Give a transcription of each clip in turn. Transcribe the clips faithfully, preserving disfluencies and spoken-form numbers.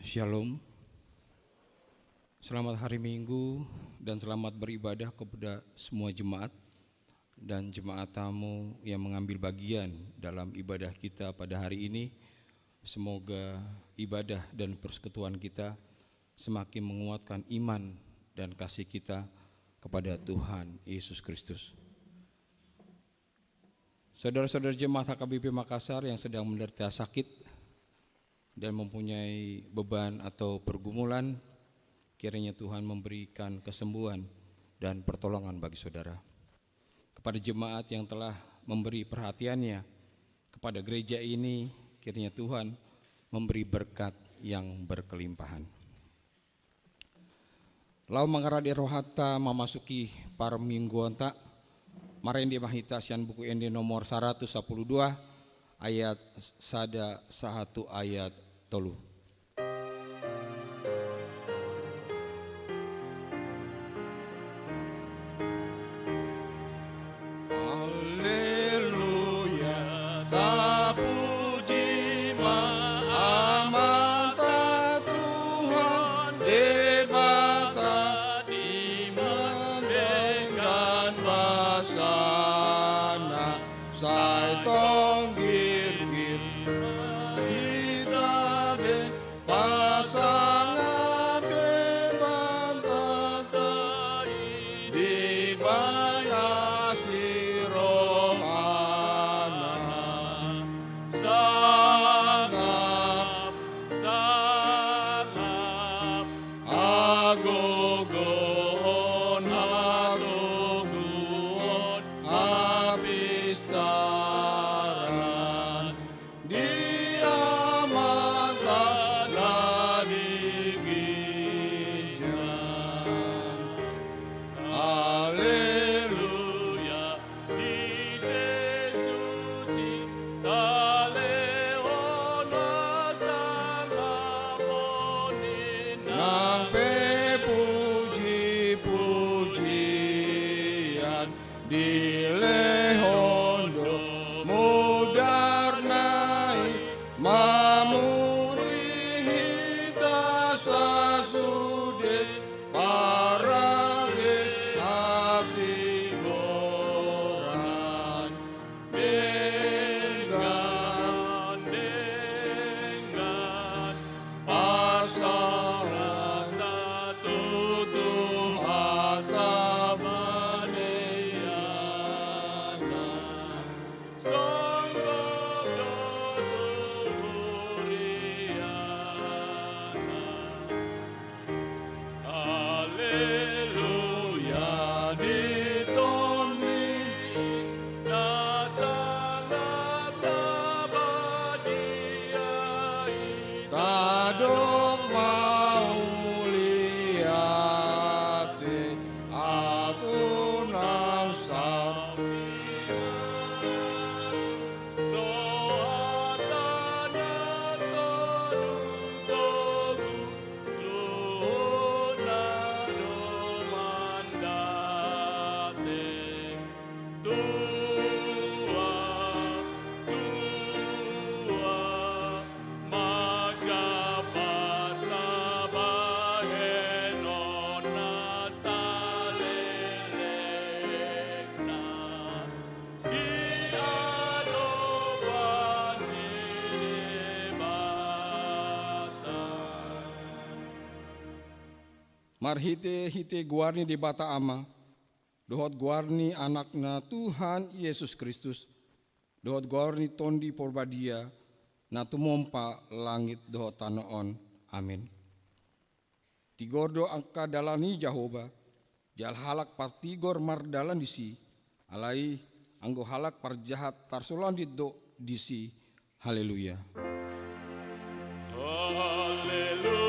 Shalom. Selamat hari Minggu dan selamat beribadah kepada semua jemaat dan jemaat tamu yang mengambil bagian dalam ibadah kita pada hari ini. Semoga ibadah dan persekutuan kita semakin menguatkan iman dan kasih kita kepada Tuhan Yesus Kristus. Saudara-saudara jemaat H K B P Makassar yang sedang menderita sakit dan mempunyai beban atau pergumulan, kiranya Tuhan memberikan kesembuhan dan pertolongan bagi saudara. Kepada jemaat yang telah memberi perhatiannya kepada gereja ini, kiranya Tuhan memberi berkat yang berkelimpahan. Laho mangarade rohanta mamasuki parmingguonta, marende ma hita sian Buku Ende nomor saratus sampulu dua, ayat sada sahat tu ayat tolu. Haleluya, tapuji ma Amanta Tuhan Debata di denggan basana, sai tonggirgir hita be pasangap be Amanta i di bagas ni rohana. Sangap, sangap, hagogoon, hatoguon, hapistaran di Amanta na di ginjang. Haleluya, di Jesus i talehon na sangap on i, nang pe puji-pujian dilehon do mudarna i, mamuri hita sasude parade hatigoran. Denggan, denggan pasahathon tu Tuhanta panianan. Songgop do tu huriana. Haleluya, di tondi na sangap na badia i, tadok mauliate, ahu nang saur. Rohanta na so dung togu, luhutna do mandate. Tua, tua, manjabat na bahenon na saleleng na di adopan ni Debata. Marhitehite goar ni Debata Ama, dohot goar ni Anakna Tuhan Jesus Kristus, dohot goar ni Tondi Porbadia, na tumompa langit dohot tano on. Amin. Tigor do angka dalan ni Jahowa, jala halak partigor mardalan disi, alai anggo halak parjahat tarsolandit do disi. Haleluya. Haleluya.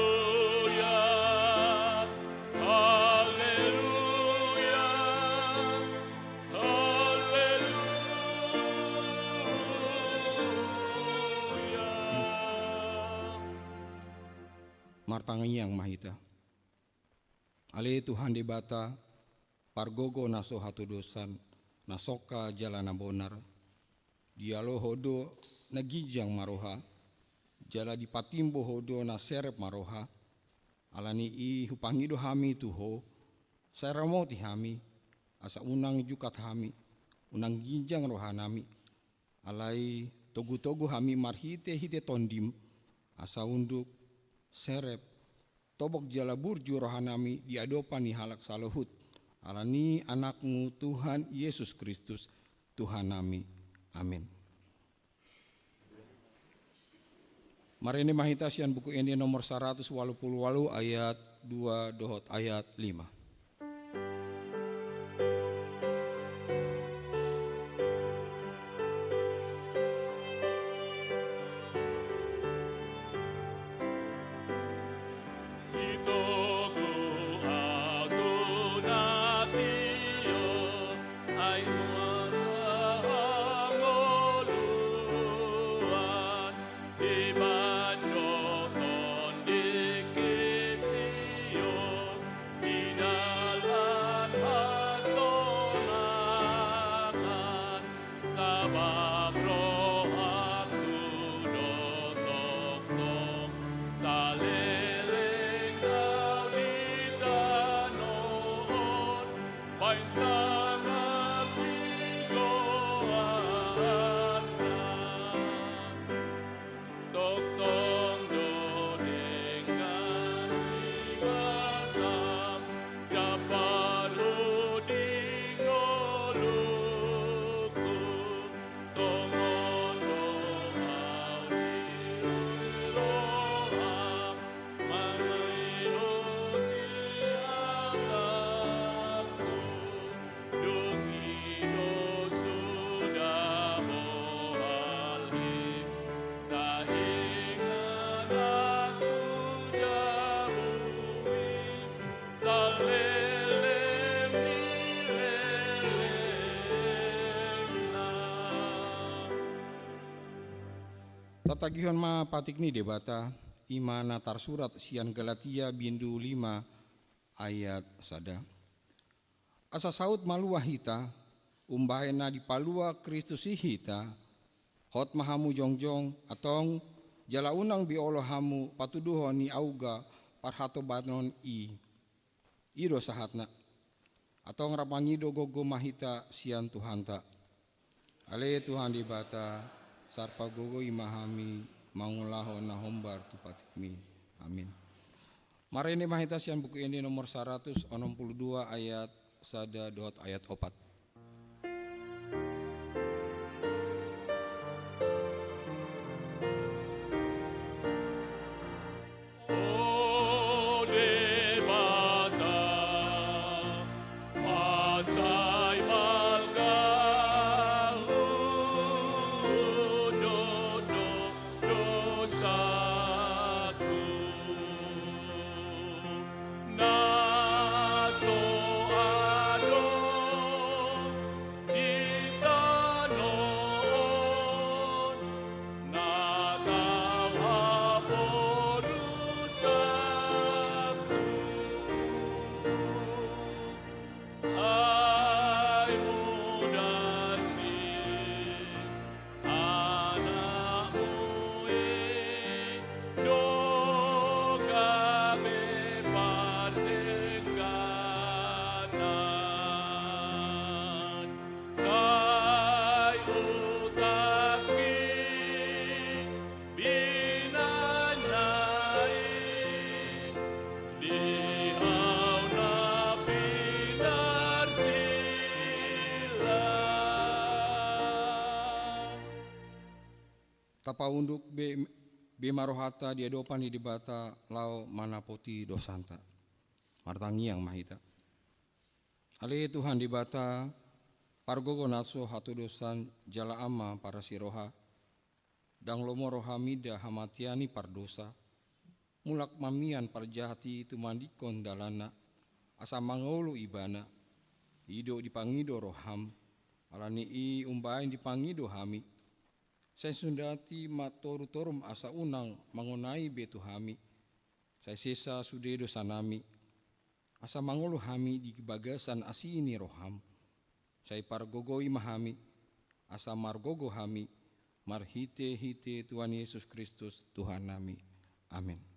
Haleluya. Haleluya. Martangiang ma hita. Ale Tuhan Debata, pargogo na so hatodosan, na songka jala na bonar, dialo Ho do na ginjang marroha, jala dipatimbo Ho do na serep marroha. Ala ni i hupangido hami tu Ho, sai ramoti hami, asa unang jungkat hami, unang ginjang rohanami. Alai togu-togu hami marhite-hite Tondim, asa unduk, serep, tobok jala burju rohanami di adopan ni halak saluhut. Ala ni AnakMu Tuhan Jesus Kristus, Tuhannami. Amin. Marende ma hita sian Buku Ende nomor saratus ualu pulu ualu, ayat dua dohot ayat lima. Itogu au tu na tio, ai mual hangoluan, dibahen do Tondim Sion, di dalan hasonangan, sabap rohangku do tongtong saleleng au di tano on, bahen sangap di goarna. Tongtong do denggan di basam, jambar Ho di ngolungku, tongon do au diuji roham, mangihut di hatangku. Dung i do suda bohal him, sai inganan tu jabumi, saleleng ni lelengna. Tatagihon ma patik ni Debata, i ma na tarsurat sian Galatia bindu lima ayat sada. Asa saut malua hita, umbahen na dipalua Kristus i hita, hot ma hamu jongjong, antong, jala unang be olo hamu patuduhon ni auga parhatobanon i. I do sahatna. Antong rap mangido gogo ma hita sian Tuhanta. Ale Tuhan Debata, sai pargogoi ma hami mangulahon na hombar tu patikmi. Amin. Marende ma hita sian Buku Ende nomor saratus onom pulu dua ayat sada dohot ayat opat. O Debata, ma sai balga hundul do dosaku, na so adong di tano on, na tau haporusangku. Ai mudarni anakmu i do gabe pardengganan. Sai hutangki binatangna i di hau na pinarsilang. Tapaunduk be, be ma rohanta di adopan ni Debata laho manapoti dosanta. Martangiang ma hita. Ale Tuhan Debata, pargogo na so hatodosan jala Ama parasi roha, ndang lomo roham mida hamatean ni pardosa, mulak ma mian parjahat i tumandingkon dalanna, asa mangolu ibana, i do dipangido roham, ala ni i umbahen dipangido hami. Sai sundati ma torutorum asa unang mangonai be tu hami, sai sesa sude dosanami, asa mangolu hami di bagasan asi ni roham. Sai pargogoi ma hami, asa margogo hami marhite-hite Tuhan Yesus Kristus Tuhannami. Amen.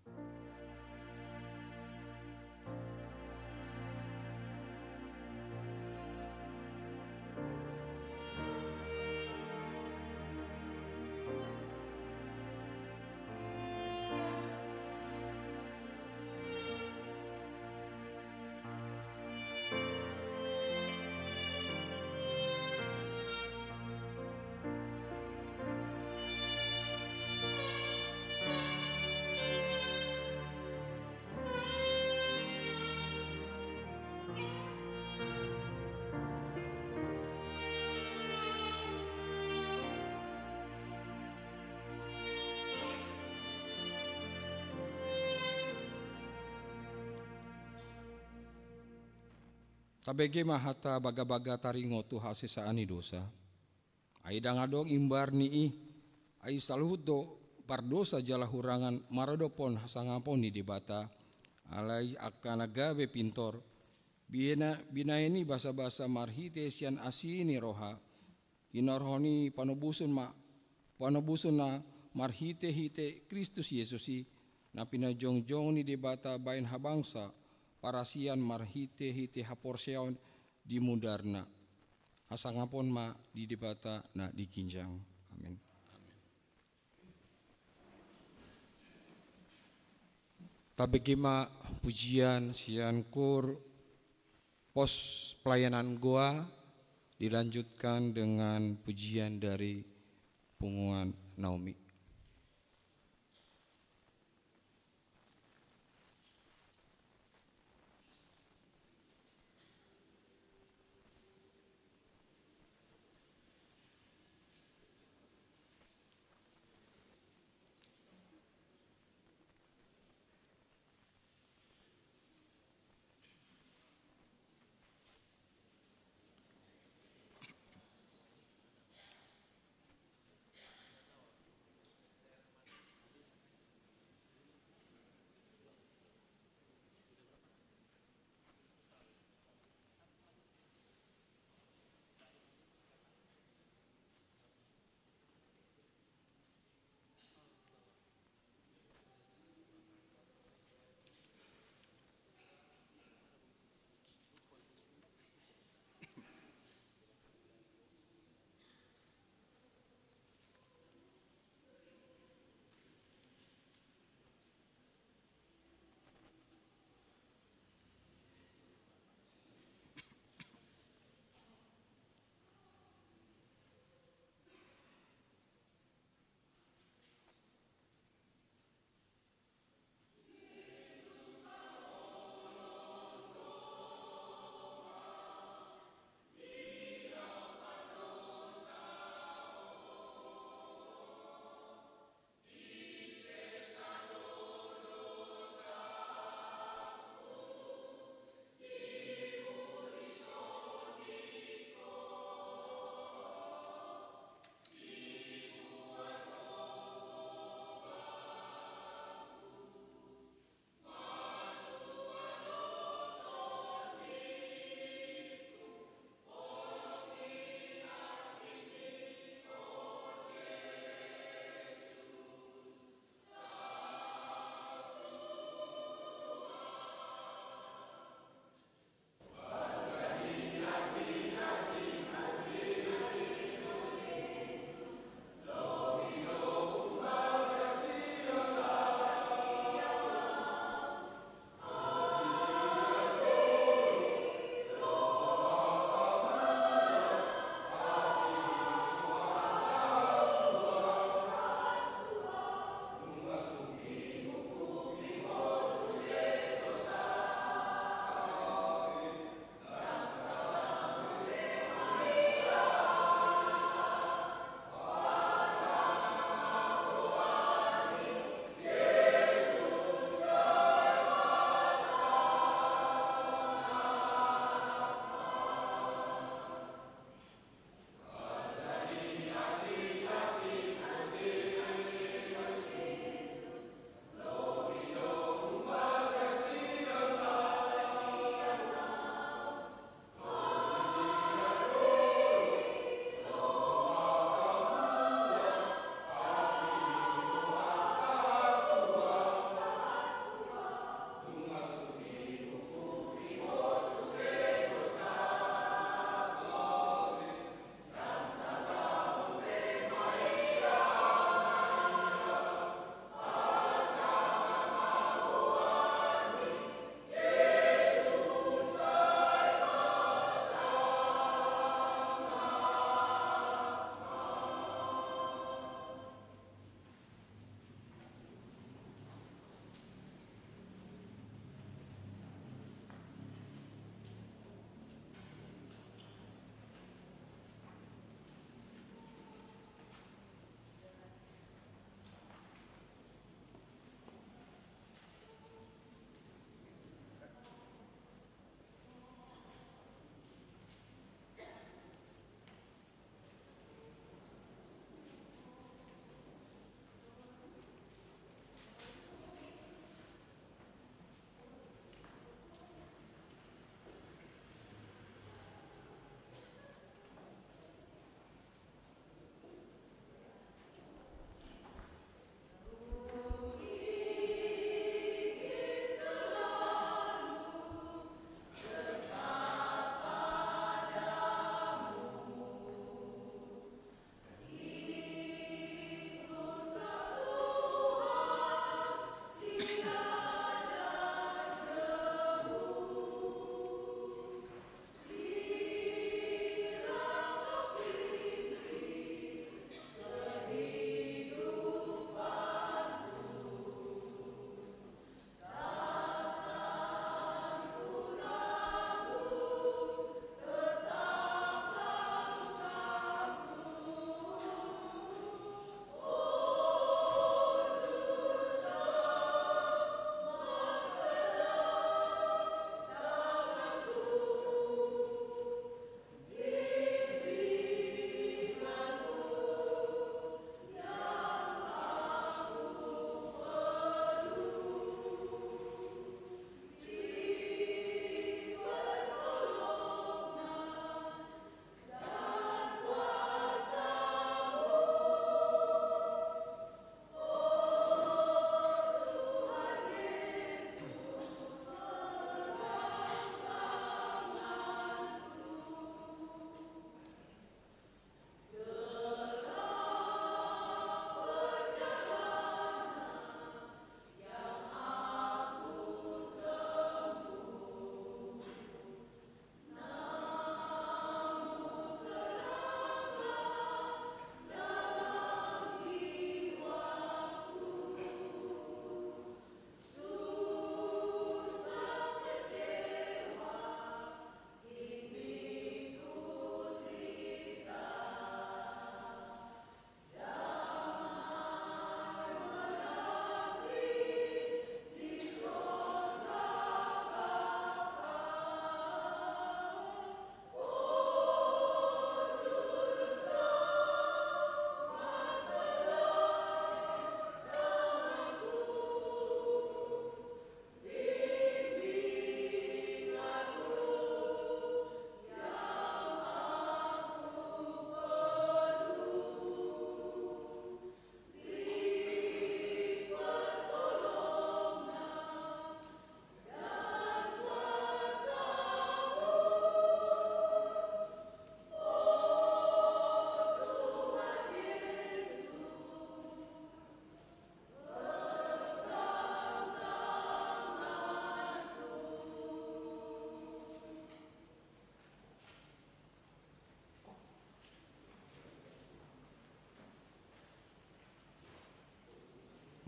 Tabege ma hata bagabaga taringot tu hasesaan ni dosa. Ai ndang adong imbar ni i, ai saluhut do pardosa jala hurangan maradophon hasangapon ni Debata, alai angka na gabe pintor, bina-, binahen i basabasa marhite sian asi ni roha, hinorhon i panobuson ma-, panobuson na marhite-hite Kristus Jesus i, na pinajongjong ni Debata bahen habangsa, parasian marhite-hite haporseaon di mudarna. Hasangapon ma di Debata na di ginjang. Amin. Tabege ma pujian sian kur pos pelayanan Goa, dilanjutkan dengan pujian dari Punguan Naomi.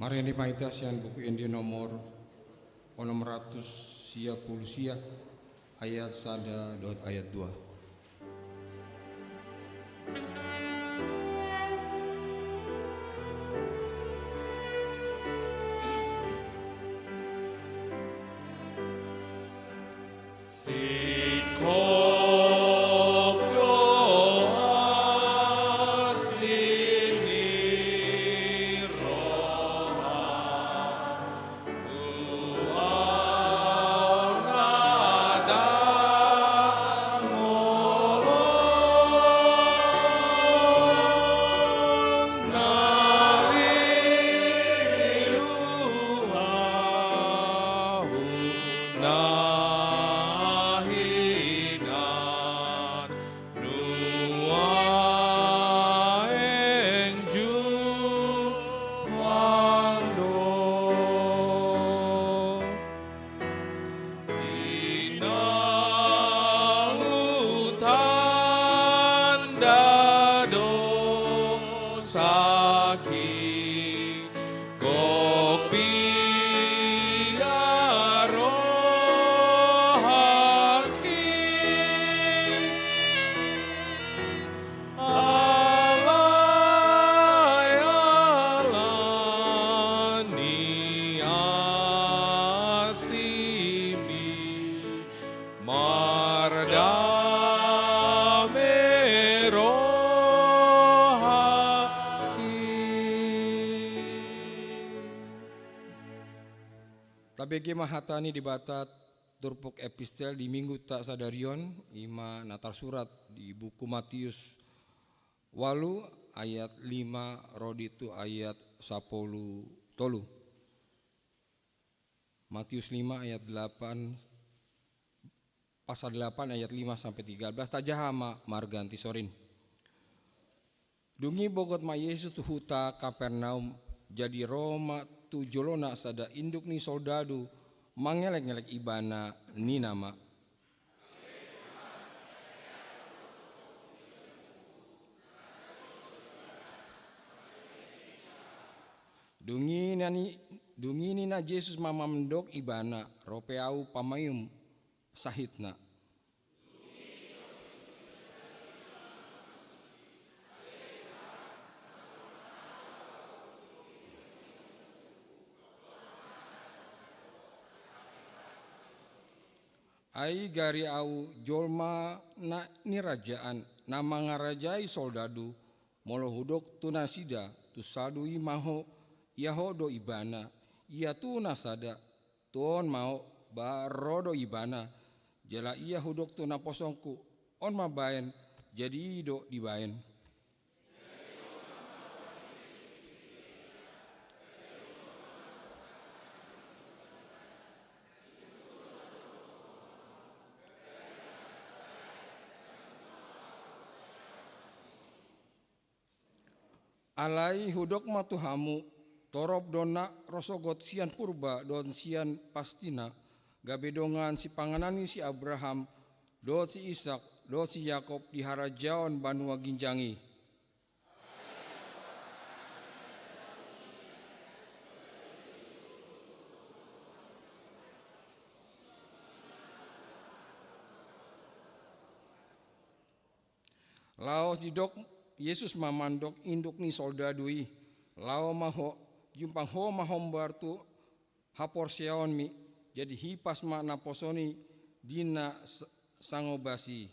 Ari ni paita sian buku Ende nomor onom ratus sia pulu sia, ayat sada dohot ayat dua. Singkop do asi ni roha, tu au na dang holong na ilu ahu na hinan. Nuaeng juang do. Di na hutanda do saki. Gok piga rohangki, alai ala ni asimi. Mardame rohangki. Tabege ma hata ni Debata turpuk epistel di mingguta sadari on, i ma na tarsurat di buku Matius ualu ayat lima ro di tu ayat sapulu tolu. Matius lima ayat delapan, pasal delapan ayat lima sampe tiga belas, tajaha ma marga antisorin. Dung i bogot ma Jesus tu huta Kapernaum, jadi ro ma tu jolona sada induk ni soldadu mangelek-ngelek ibana, nina ma. Dung i nani, dung i nina Jesus ma mandok ibana, ro pe au pamaihum sahitna. Ai gari au jolma na nirajaan, na mangarajai soldadu, molo hudok tu nasida, tu soldadu i ma ho, ia ho do ibana, ia tu na sada, tu on ma ho, ba ro do ibana, jala ia hudok tu naposongku, on ma baen, jadi i do dibaen. Alai hudok ma tu hamu, torop do na ro sogot sian purba dohot sian pastina, gabe dongan sipanganan ni si Abraham, dohot si Isak, dohot si Jakob di harajaon banua ginjang i. Laos didok Jesus ma mandok induk ni soldadu i, laho ma ho, jumpang ho ma hombar tu haporseaonmi, jadi hipas ma naposo ni di na s-, sangobas i.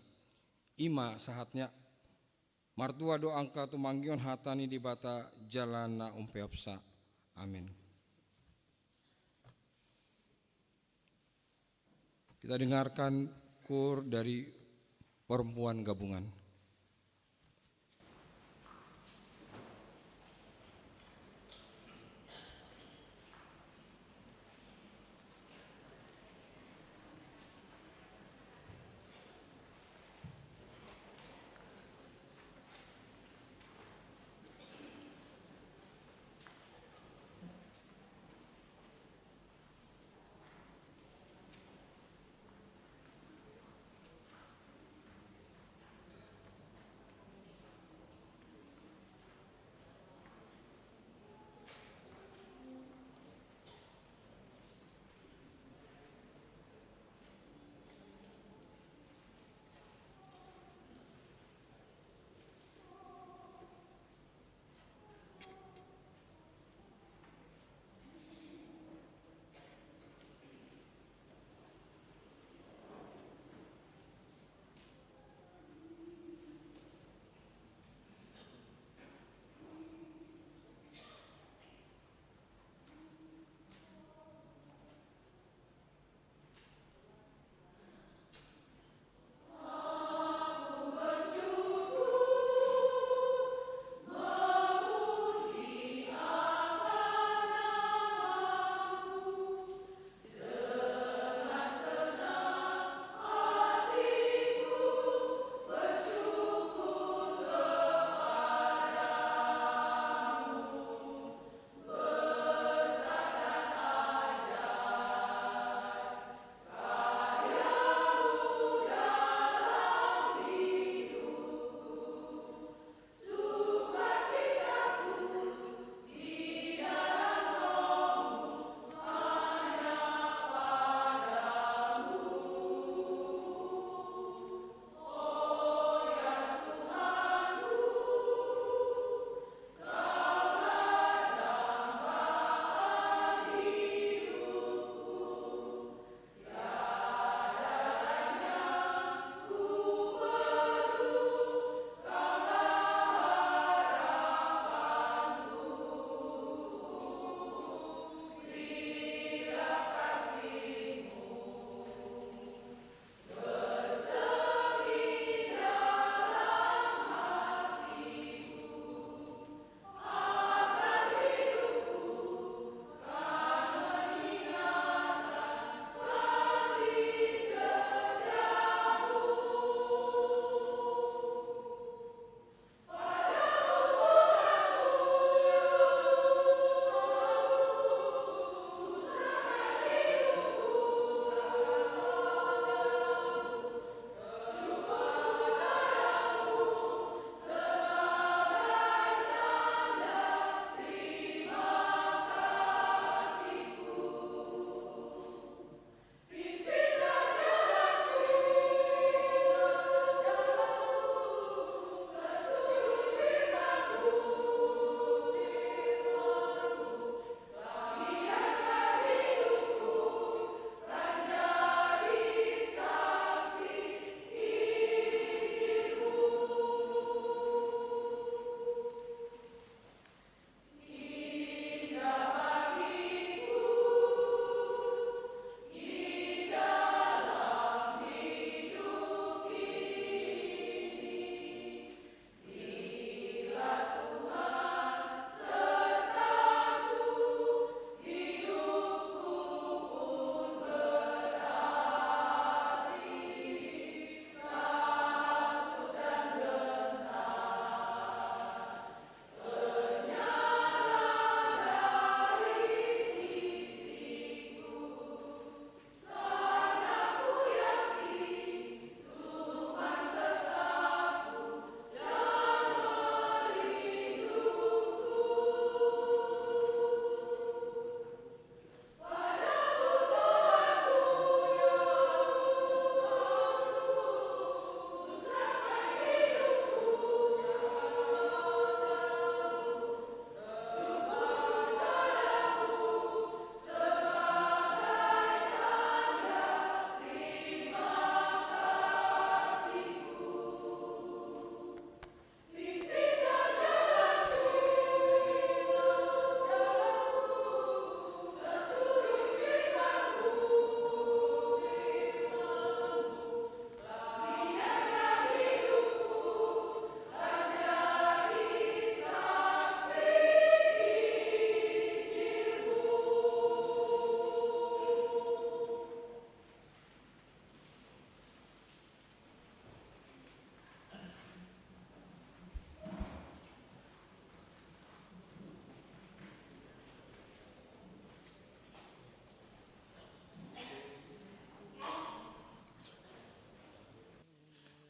I ma sahatna. Martua do angka tumangihon hata ni Debata jala na umpeopsa. Amin. Kita dengarkan kur dari perempuan gabungan.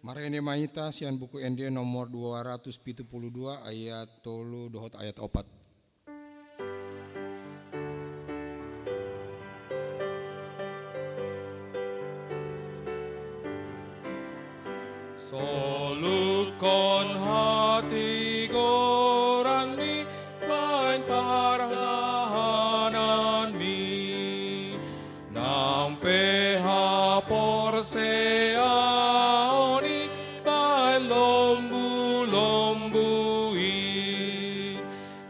Marende ma hita sian Buku Ende nomor dua ratus pitu pulu dua, ayat tolu dohot ayat opat. Solukkon hatigoranmi baen partahananmi, nang pe haporseaon i baen lombulombu i,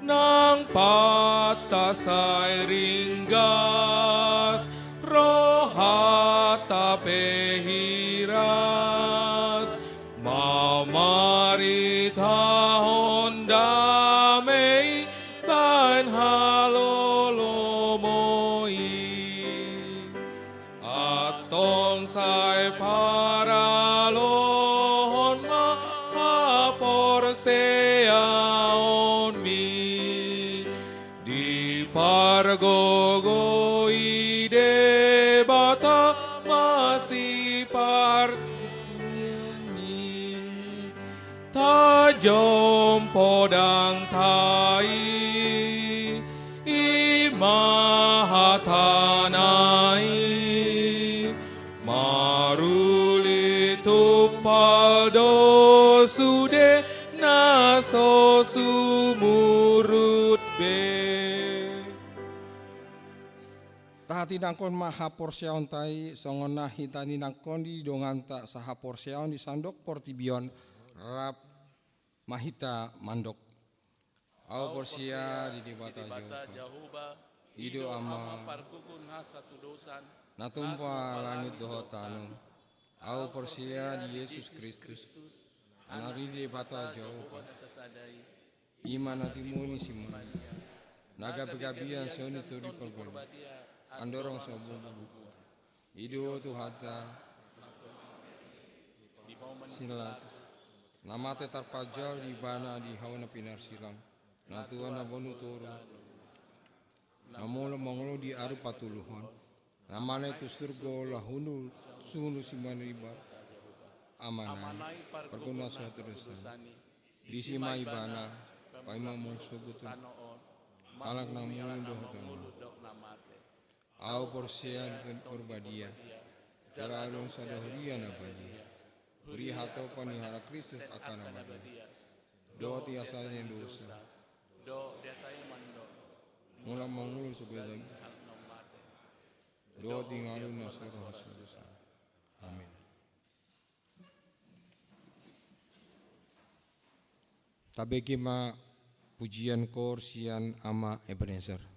nang patta sai ringgas, rohanta pe hiras, mamaritahon dame i baen halolomo i. Antong sai paralohon ma haporseaonmi, dipargogo i Debata ma sipartingkian i. Tajom podangta i, i ma hatana i, maruli tumpal do sude na so sumurut be. Tahatinangkon ma haporseaonta i, songon na hitaninangkon di donganta sahaporseaon di sandok portibi on, rap ma hita mandok. Ahu porsea di Debata Jahowa, i do Ama, pargogoi hasatudosan, na tumpa langit dohot tano. Ahu porsea di Jesus Kristus, Anak ni Debata Jahowa, i ma na timuhi ni si Maria, na gabegabean songon i tu di Porbadia, andorang so boi buku. I do Tuhanta, silas, na mate tarpanjalo di Ibana di hau na pinarsilang, na tua na boi toru, na molo mangolu di ari patoluhon, na manaek tu surgo laho hundul sunu simanriba, Amanai, pargogoi hasatudosan i, disi ma Ibana paima mangolu sogot tu halak na mangolu dohot na mate. Ahu porsea di Tondi Porbadia, jala adong sada huria na badia, huria hatopan ni halak Kristus angka na badia, dohot di hasesaan ni dosa, dohot di hata i mandok, molo mangolu sogot tu halak na mate, dohot di ngolu na so ro hasesaan. Amin. Tabege ma pujian koor sian Ama Ebenezer.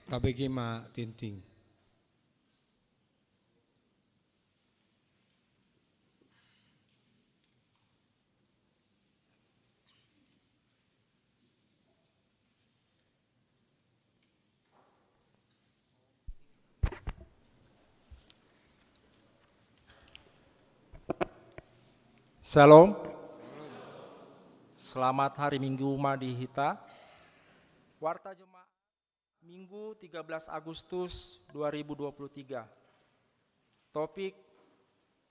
Tabege ma tintin. Shalom. Selamat hari Minggu ma di hita. Warta Jemaat Minggu tiga belas Agustus dua ribu dua puluh tiga. Topik: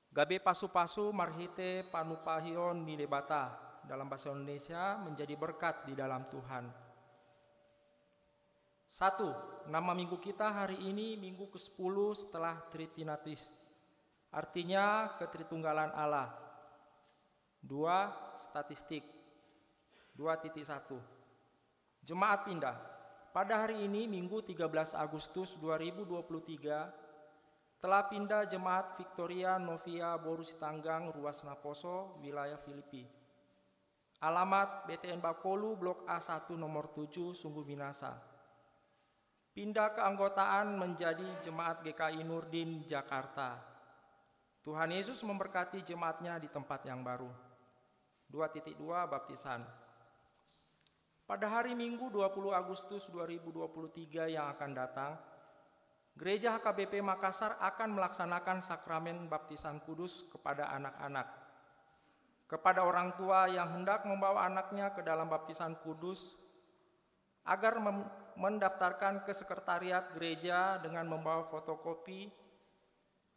Gabe pasu-pasu marhite panumpahion ni Debata, dalam bahasa Indonesia, menjadi berkat di dalam Tuhan. Satu, nama minggu kita hari ini minggu kesepuluh setelah Tritinatis, artinya Ketritunggalan Allah. Dua, statistik. Dua titik satu. Jemaat pindah. Pada hari ini, Minggu tiga belas Agustus dua ribu dua puluh tiga, telah pindah Jemaat Victoria Novia Boru Sitanggang, Ruas Naposo, wilayah Filipi. Alamat: B T N Bakolu, Blok A satu, nomor tujuh, Sungguminasa. Pindah keanggotaan menjadi Jemaat G K I Nurdin, Jakarta. Tuhan Yesus memberkati jemaatnya di tempat yang baru. Dua titik dua, baptisan. Pada hari Minggu dua puluh Agustus dua ribu dua puluh tiga yang akan datang, Gereja H K B P Makassar akan melaksanakan sakramen baptisan kudus kepada anak-anak. Kepada orang tua yang hendak membawa anaknya ke dalam baptisan kudus, agar mem-, mendaftarkan ke sekretariat gereja dengan membawa fotokopi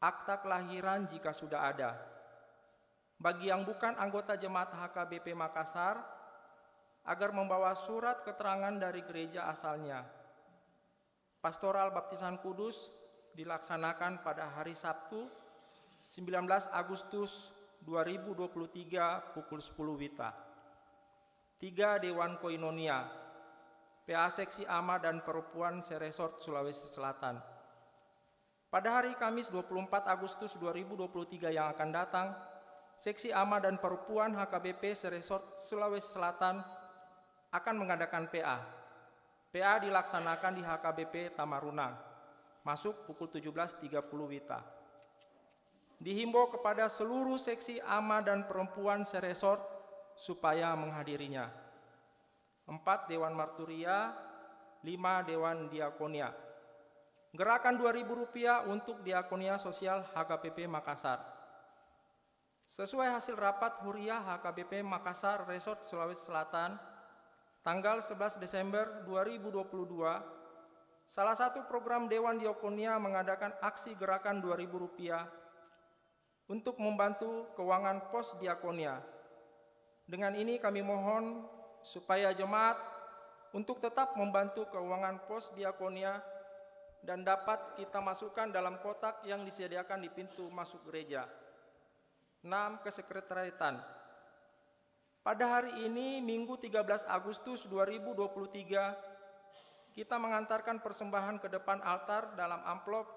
akta kelahiran jika sudah ada. Bagi yang bukan anggota jemaat H K B P Makassar, agar membawa surat keterangan dari gereja asalnya. Pastoral baptisan kudus dilaksanakan pada hari Sabtu, sembilan belas Agustus dua ribu dua puluh tiga, pukul sepuluh WITA. Tiga, Dewan Koinonia, P A Seksi Ama dan Perempuan se-Resort Sulawesi Selatan. Pada hari Kamis, dua puluh empat Agustus dua ribu dua puluh tiga yang akan datang, Seksi Ama dan Perempuan H K B P se-Resort Sulawesi Selatan akan mengadakan P A. P A dilaksanakan di H K B P Tamarunang, masuk pukul tujuh belas tiga puluh WITA. Dihimbau kepada seluruh Seksi Ama dan Perempuan se-Resort supaya menghadirinya. Empat, Dewan Marturia. Lima, Dewan Diakonia. Gerakan dua ribu rupiah untuk Diakonia Sosial H K B P Makassar. Sesuai hasil rapat Huria H K B P Makassar Resort Sulawesi Selatan, tanggal sebelas Desember dua ribu dua puluh dua, salah satu program Dewan Diakonia mengadakan aksi gerakan dua ribu rupiah untuk membantu keuangan pos diakonia. Dengan ini kami mohon supaya jemaat untuk tetap membantu keuangan pos diakonia dan dapat kita masukkan dalam kotak yang disediakan di pintu masuk gereja. Enam, kesekretariatan. Pada hari ini, Minggu tiga belas Agustus dua ribu dua puluh tiga, kita mengantarkan persembahan ke depan altar dalam amplop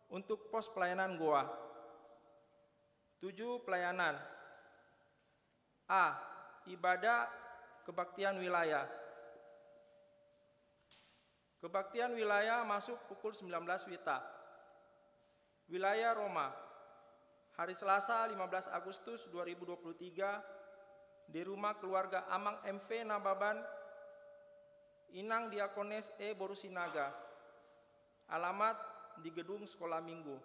untuk pos pelayanan goa. Tujuh, pelayanan. A, ibadah kebaktian wilayah. Kebaktian wilayah masuk pukul sembilan belas WITA. Wilayah Roma, hari Selasa, lima belas Agustus dua ribu dua puluh tiga, di rumah keluarga Amang M V Nababan, Inang Diakones E Boru Sinaga. Alamat di gedung Sekolah Minggu.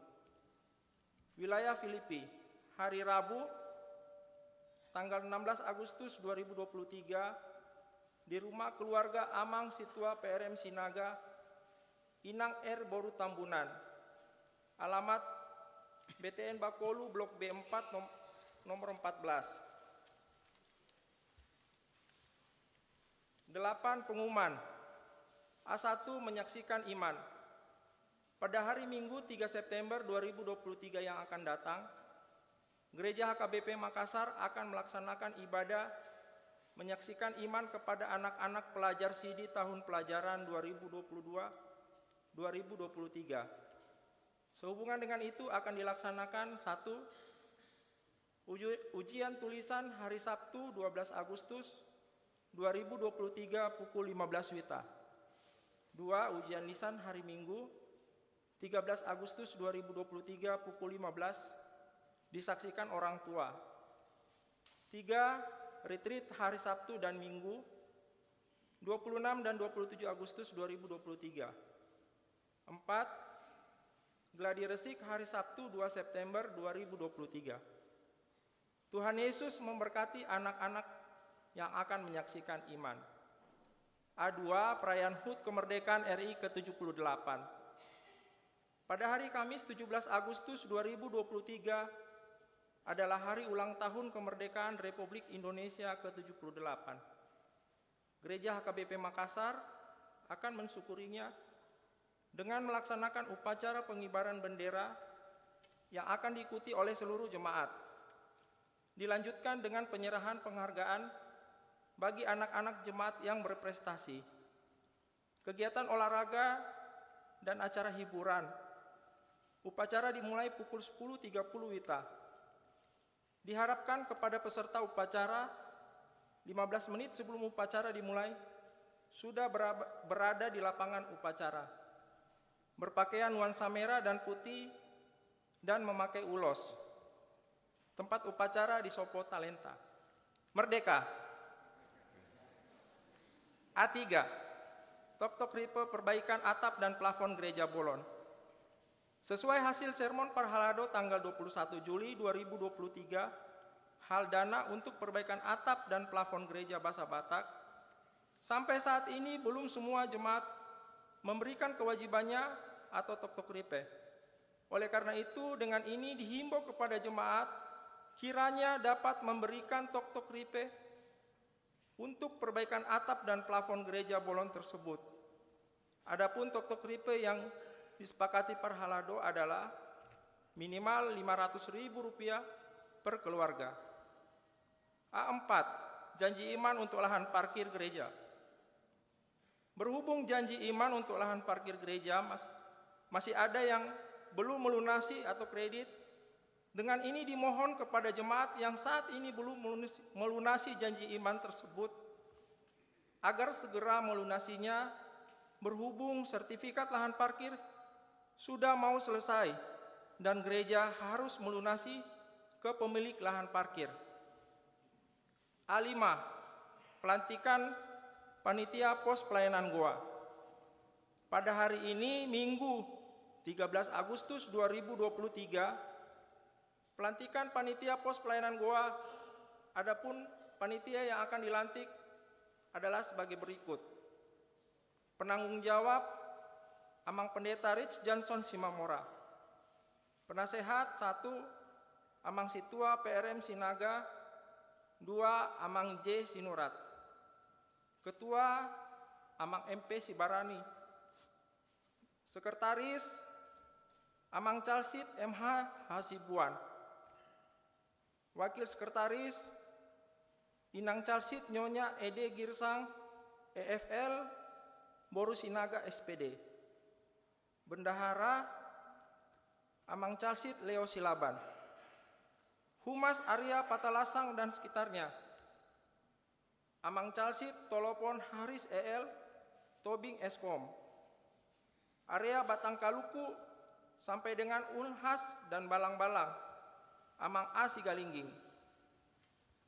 Wilayah Filipi, hari Rabu, tanggal enam belas Agustus dua ribu dua puluh tiga, di rumah keluarga Amang Situa P R M Sinaga, Inang R Boru Tambunan. Alamat B T N Bakolu, Blok B empat, nom-, nomor empat belas. Delapan, pengumuman. A satu, menyaksikan iman. Pada hari Minggu, tiga September dua ribu dua puluh tiga yang akan datang, Gereja H K B P Makassar akan melaksanakan ibadah menyaksikan iman kepada anak-anak pelajar sidi tahun pelajaran dua ribu dua puluh dua, dua ribu dua puluh tiga. Sehubungan dengan itu akan dilaksanakan, satu, uju-, ujian tulisan hari Sabtu, dua belas Agustus dua ribu dua puluh tiga, pukul lima belas WITA. Dua, ujian lisan hari Minggu, tiga belas Agustus dua ribu dua puluh tiga pukul lima belas, disaksikan orang tua. Tiga, retreat hari Sabtu dan Minggu, dua puluh enam dan dua puluh tujuh Agustus dua ribu dua puluh tiga. Empat, gladi resik hari Sabtu dua September dua ribu dua puluh tiga. Tuhan Yesus memberkati anak-anak yang akan menyaksikan iman. A dua, perayaan hut kemerdekaan R I ke tujuh puluh delapan. Pada hari Kamis tujuh belas Agustus dua ribu dua puluh tiga adalah hari ulang tahun kemerdekaan Republik Indonesia ke tujuh puluh delapan. Gereja H K B P Makassar akan mensyukurinya dengan melaksanakan upacara pengibaran bendera yang akan diikuti oleh seluruh jemaat. Dilanjutkan dengan penyerahan penghargaan bagi anak-anak jemaat yang berprestasi. Kegiatan olahraga dan acara hiburan. Upacara dimulai pukul sepuluh tiga puluh W I T A. Diharapkan kepada peserta upacara, lima belas menit sebelum upacara dimulai, sudah berab-, berada di lapangan upacara, berpakaian nuansa merah dan putih, dan memakai ulos. Tempat upacara di Sopo Talenta. Merdeka. A tiga. Toktok Ripe, perbaikan atap dan plafon Gereja Bolon. Sesuai hasil sermon parhalado tanggal dua puluh satu Juli dua ribu dua puluh tiga, hal dana untuk perbaikan atap dan plafon Gereja Basa Batak, sampai saat ini belum semua jemaat memberikan kewajibannya atau Toktok Ripe. Oleh karena itu, dengan ini dihimbau kepada jemaat, kiranya dapat memberikan Toktok Ripe untuk perbaikan atap dan plafon Gereja Bolon tersebut. Adapun Toktok Ripe yang disepakati parhalado adalah minimal lima ratus ribu rupiah per keluarga. A empat, janji iman untuk lahan parkir gereja. Berhubung janji iman untuk lahan parkir gereja mas-, masih ada yang belum melunasi atau kredit, dengan ini dimohon kepada jemaat yang saat ini belum melunasi, melunasi janji iman tersebut, agar segera melunasinya, berhubung sertifikat lahan parkir sudah mau selesai dan gereja harus melunasi ke pemilik lahan parkir. A lima, pelantikan panitia pos pelayanan goa. Pada hari ini, Minggu, tiga belas Agustus dua ribu dua puluh tiga, pelantikan panitia pos pelayanan goa, adapun panitia yang akan dilantik adalah sebagai berikut. Penanggung jawab, Amang Pendeta Rich Johnson Simamora. Penasehat, satu, Amang Sintua P R M Sinaga, dua, Amang J Sinurat. Ketua, Amang M P Sibarani. Sekretaris, Amang Calsid M H Hasibuan. Wakil Sekretaris, Inang Calsid Nyonya Ede Girsang, E F L, Boru Sinaga, S P D. Bendahara, Amang Calsid Leo Silaban. Humas area Patalasang dan sekitarnya, Amang Calsid Tolopon Haris E L, Tobing Eskom. Area Batang Kaluku sampai dengan Ulhas dan Balang-Balang, Amang A Sigalingging.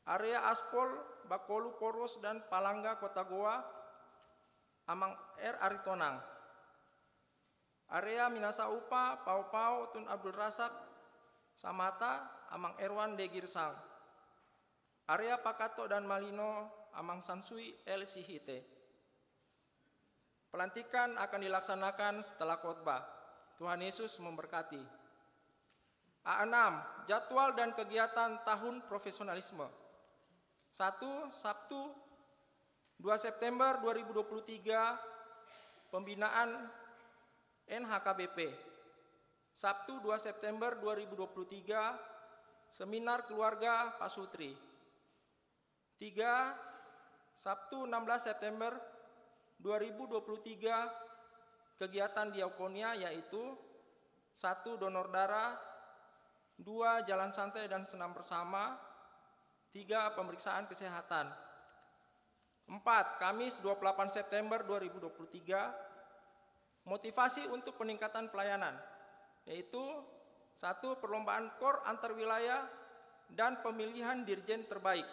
Area Aspol, Bakolu Poros dan Palangga Kota Goa, Amang R Aritonang. Area Minasa Upa, Pao-Pao, Tun Abdul Razak, Samata, Amang Erwan D Girsang. Area Pakato dan Malino, Amang Sansui L Sihite. Pelantikan akan dilaksanakan setelah khotbah. Tuhan Yesus memberkati. A enam, jadwal dan kegiatan tahun profesionalisme. Satu, Sabtu, dua September dua ribu dua puluh tiga, pembinaan N H K B P. Sabtu, dua September dua ribu dua puluh tiga, seminar keluarga Pasutri. Tiga, Sabtu enam belas September dua ribu dua puluh tiga, kegiatan diakonia, yaitu, satu, donor darah, dua, jalan santai dan senam bersama, tiga, pemeriksaan kesehatan. Empat, Kamis dua puluh delapan September dua ribu dua puluh tiga, Motivasi untuk peningkatan pelayanan, yaitu satu, perlombaan kor antar wilayah dan pemilihan dirjen terbaik.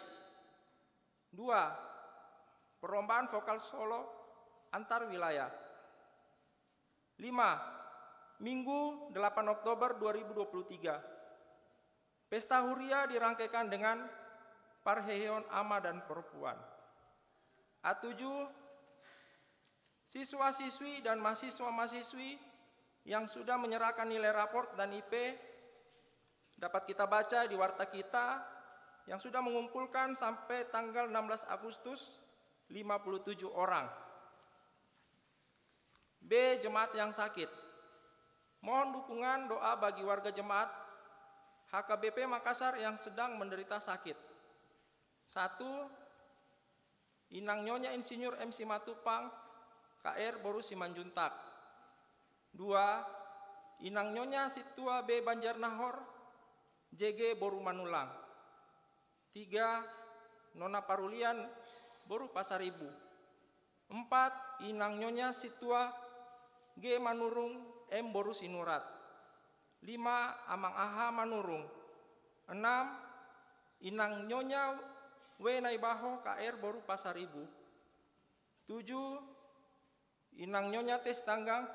Dua, perlombaan vokal solo antar wilayah. Lima, Minggu delapan Oktober dua ribu dua puluh tiga, pesta huria dirangkaikan dengan parheheon ama dan perempuan. A tujuh, siswa-siswi dan mahasiswa-mahasiswi yang sudah menyerahkan nilai raport dan I P dapat kita baca di warta kita yang sudah mengumpulkan sampai tanggal enam belas Agustus lima puluh tujuh orang. B, jemaat yang sakit. Mohon dukungan doa bagi warga jemaat H K B P Makassar yang sedang menderita sakit. Satu, Inang Nyonya Insinyur M Simatupang, K R boru Simanjuntak. Dua, Inang Nyonya Sintua B Banjarnahor, J G boru Manulang. Tiga, Nona Parulian boru Pasaribu. Empat, Inang Nyonya Sintua G Manurung M boru Sinurat. Lima, Amang Aha Manurung. Enam, Inang Nyonya W Naibaho K R boru Pasaribu. Tujuh, Inang Nyonya T Sitanggang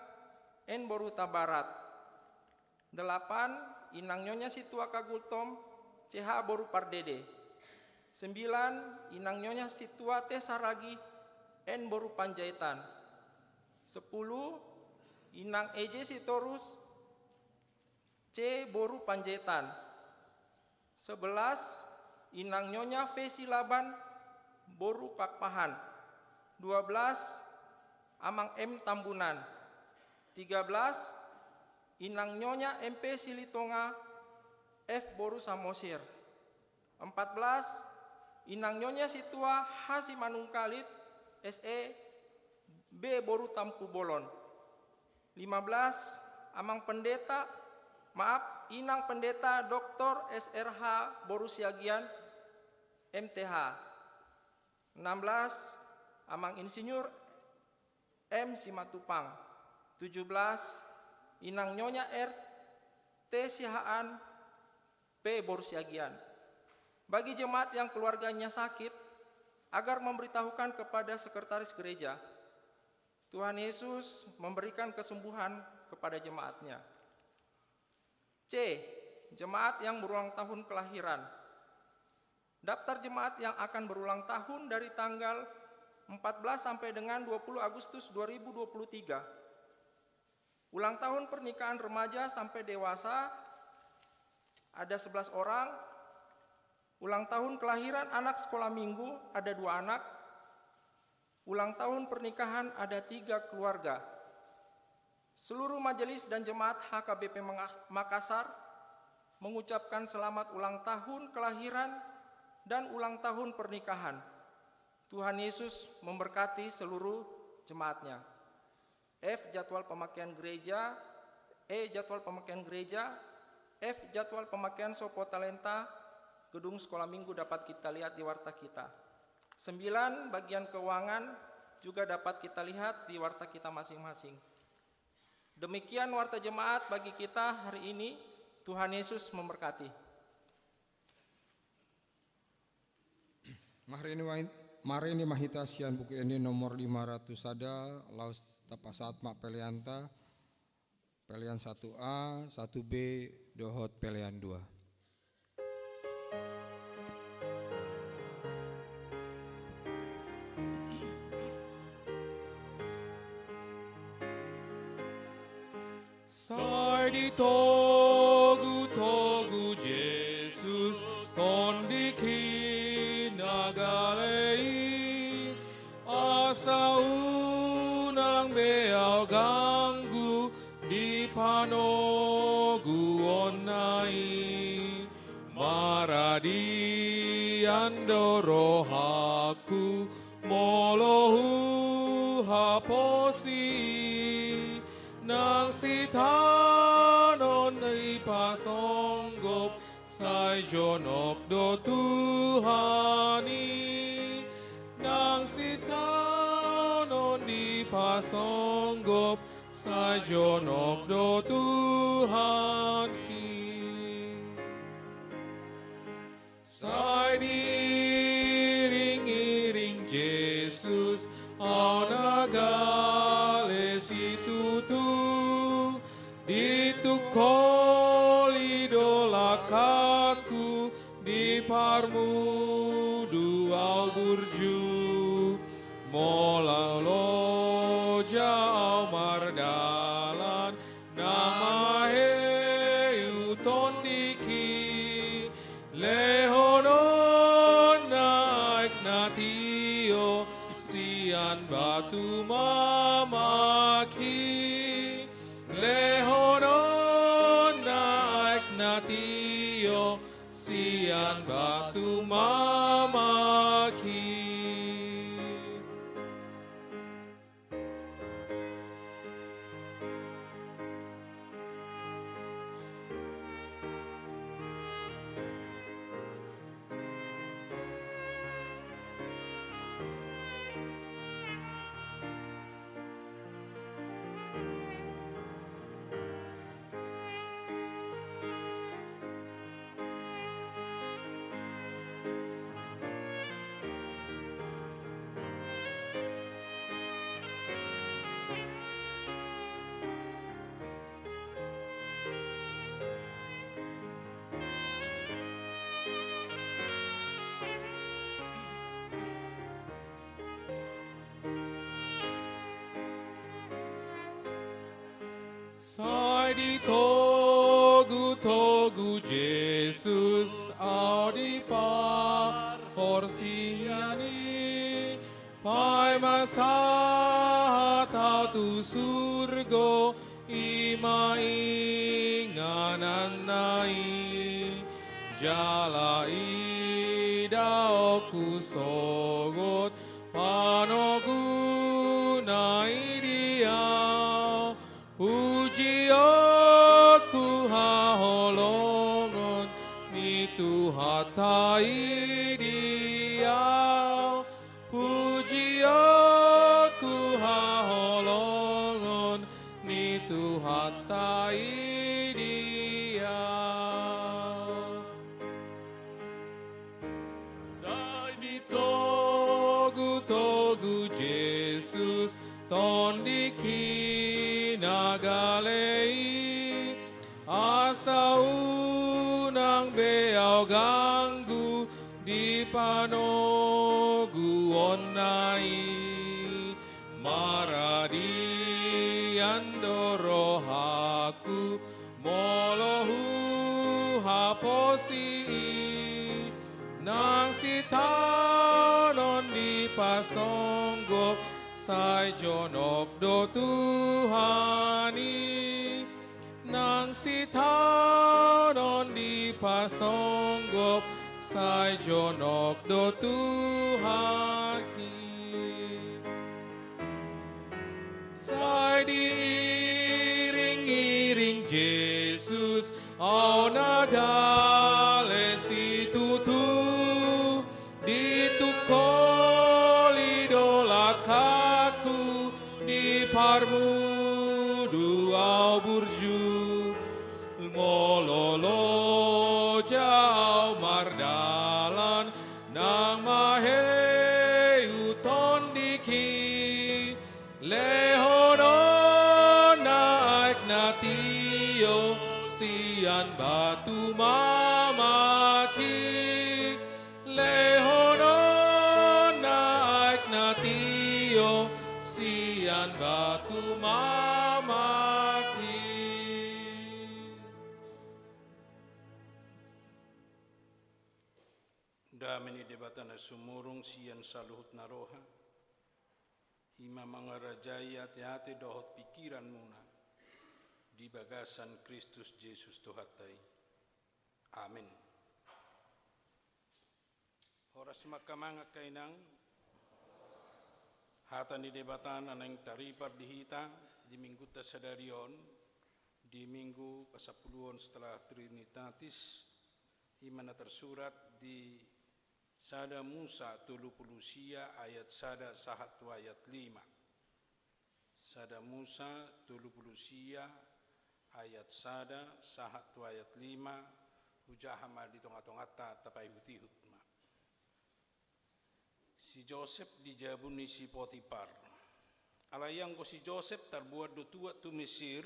N boru Hutabarat. Delapan, Inang Nyonya Sintua K Gultom C H boru Pardede. Sembilan, Inang Nyonya Sintua T Saragi N boru Panjaitan. Sepuluh, Inang E J Sitorus C boru Panjaitan. Sebelas, Inang Nyonya V Silaban boru Pakpahan. Dua belas, Amang M Tambunan. Tiga belas, Inang Nyonya M P Silitonga F boru Samosir. Empat belas, Inang Nyonya Sintua H Simanungkalit S E B boru Tampubolon. Lima belas, Amang Pendeta, maaf, Inang Pendeta Doktor S R H boru Siagian M T H. Enam belas, Amang Insinyur M Simatupang. Tujuh belas, Inang Nyonya R T Siahaan P boru Siagian. Bagi jemaat yang keluarganya sakit, agar memberitahukan kepada sekretaris gereja. Tuhan Yesus memberikan kesembuhan kepada jemaatnya. C, jemaat yang berulang tahun kelahiran. Daftar jemaat yang akan berulang tahun dari tanggal empat belas sampai dengan dua puluh Agustus dua ribu dua puluh tiga. Ulang tahun pernikahan remaja sampai dewasa ada sebelas orang. Ulang tahun kelahiran anak sekolah minggu ada dua anak. Ulang tahun pernikahan ada tiga keluarga. Seluruh majelis dan jemaat H K B P Menga-, Makassar mengucapkan selamat ulang tahun kelahiran dan ulang tahun pernikahan. Tuhan Yesus memberkati seluruh jemaatnya. F, jadwal pemakaian gereja. E, jadwal pemakaian gereja. F, jadwal pemakaian Sopo Talenta gedung sekolah minggu dapat kita lihat di warta kita. Sembilan, bagian keuangan juga dapat kita lihat di warta kita masing-masing. Demikian warta jemaat bagi kita hari ini. Tuhan Yesus memberkati. Marende ma-, marende ma hita sian Buku Ende nomor lima ratus sada, laos tapasahat ma peleanta, pelean satu A, satu B, dohot pelean dua. Sai ditogutogu Jesus tondikin na gale i, asa unang be ahu ganggu di panoguonna i. Maradian do rohangku molo huhaposi i, nang sitaonon dipasonggop sai jonok do Tuhan i, nang sitaonon dipasonggop sai jonok do Tuhanki. Sai diiring-iring Jesus ahu na gale situtu, ditungkoli do langkangku, di parmudu ahu burju. Molo loja ahu mardalan, nang maheu tondingki, lehonon na aek na tio sian batu mamaki. Lehonon na aek na tio sian batu mamaki. Sai ditogu-togu Jesus ahu di parporsean i, paima sahat ahu tu surgo, i ma ingananna i. Jala idaonku sogot panoguna i di ahu, pujionku haholongon ni Tuhanta i di ahu, pujionku haholongon ni Tuhanta i di ahu. Sai ditogu-togu Jesus tondingki na gale i, asa unang be ahu ganggu di panoguonna i. Maradian do rohangku molo huhaposi i, nang sitaonon dipasonggop, sai jonok do Tuhan i. Nang sitaonon dipasonggop, sai jonok do Tuhan i. Sai diiring-iring Jesus ahu na gale situtu, ditungkoli do langkangku, di parmudu ahu burju. Molo loja ahu mardalan, nang maheu tondingki, lehonon na aek na tio sian batu mamaki. Lehonon na aek na tio sian batu mamaki. Dame ni Debata na sumurung sian saluhutna roha, i ma mangarajai ateate dohot pingkiranmuna di bagasan Kristus Jesus Tuhanta i. Amen. Horas ma hamu angka inang. Hata ni Debata na naeng taripar di hita di minggunta sadari on, di minggu pasampuluhon setelah Trinitatis, i ma na tarsurat di sada Musa tolu pulu sia ayat sada sahat tu ayat lima. Sada Musa tolu pulu sia ayat sada sahat tu ayat lima, hujaha ma di tonga-tonganta tapaihut-ihut ma. Si Josep di jabu ni si Potipar. Alai anggo si Josep tarbuat do tuat tu Mesir,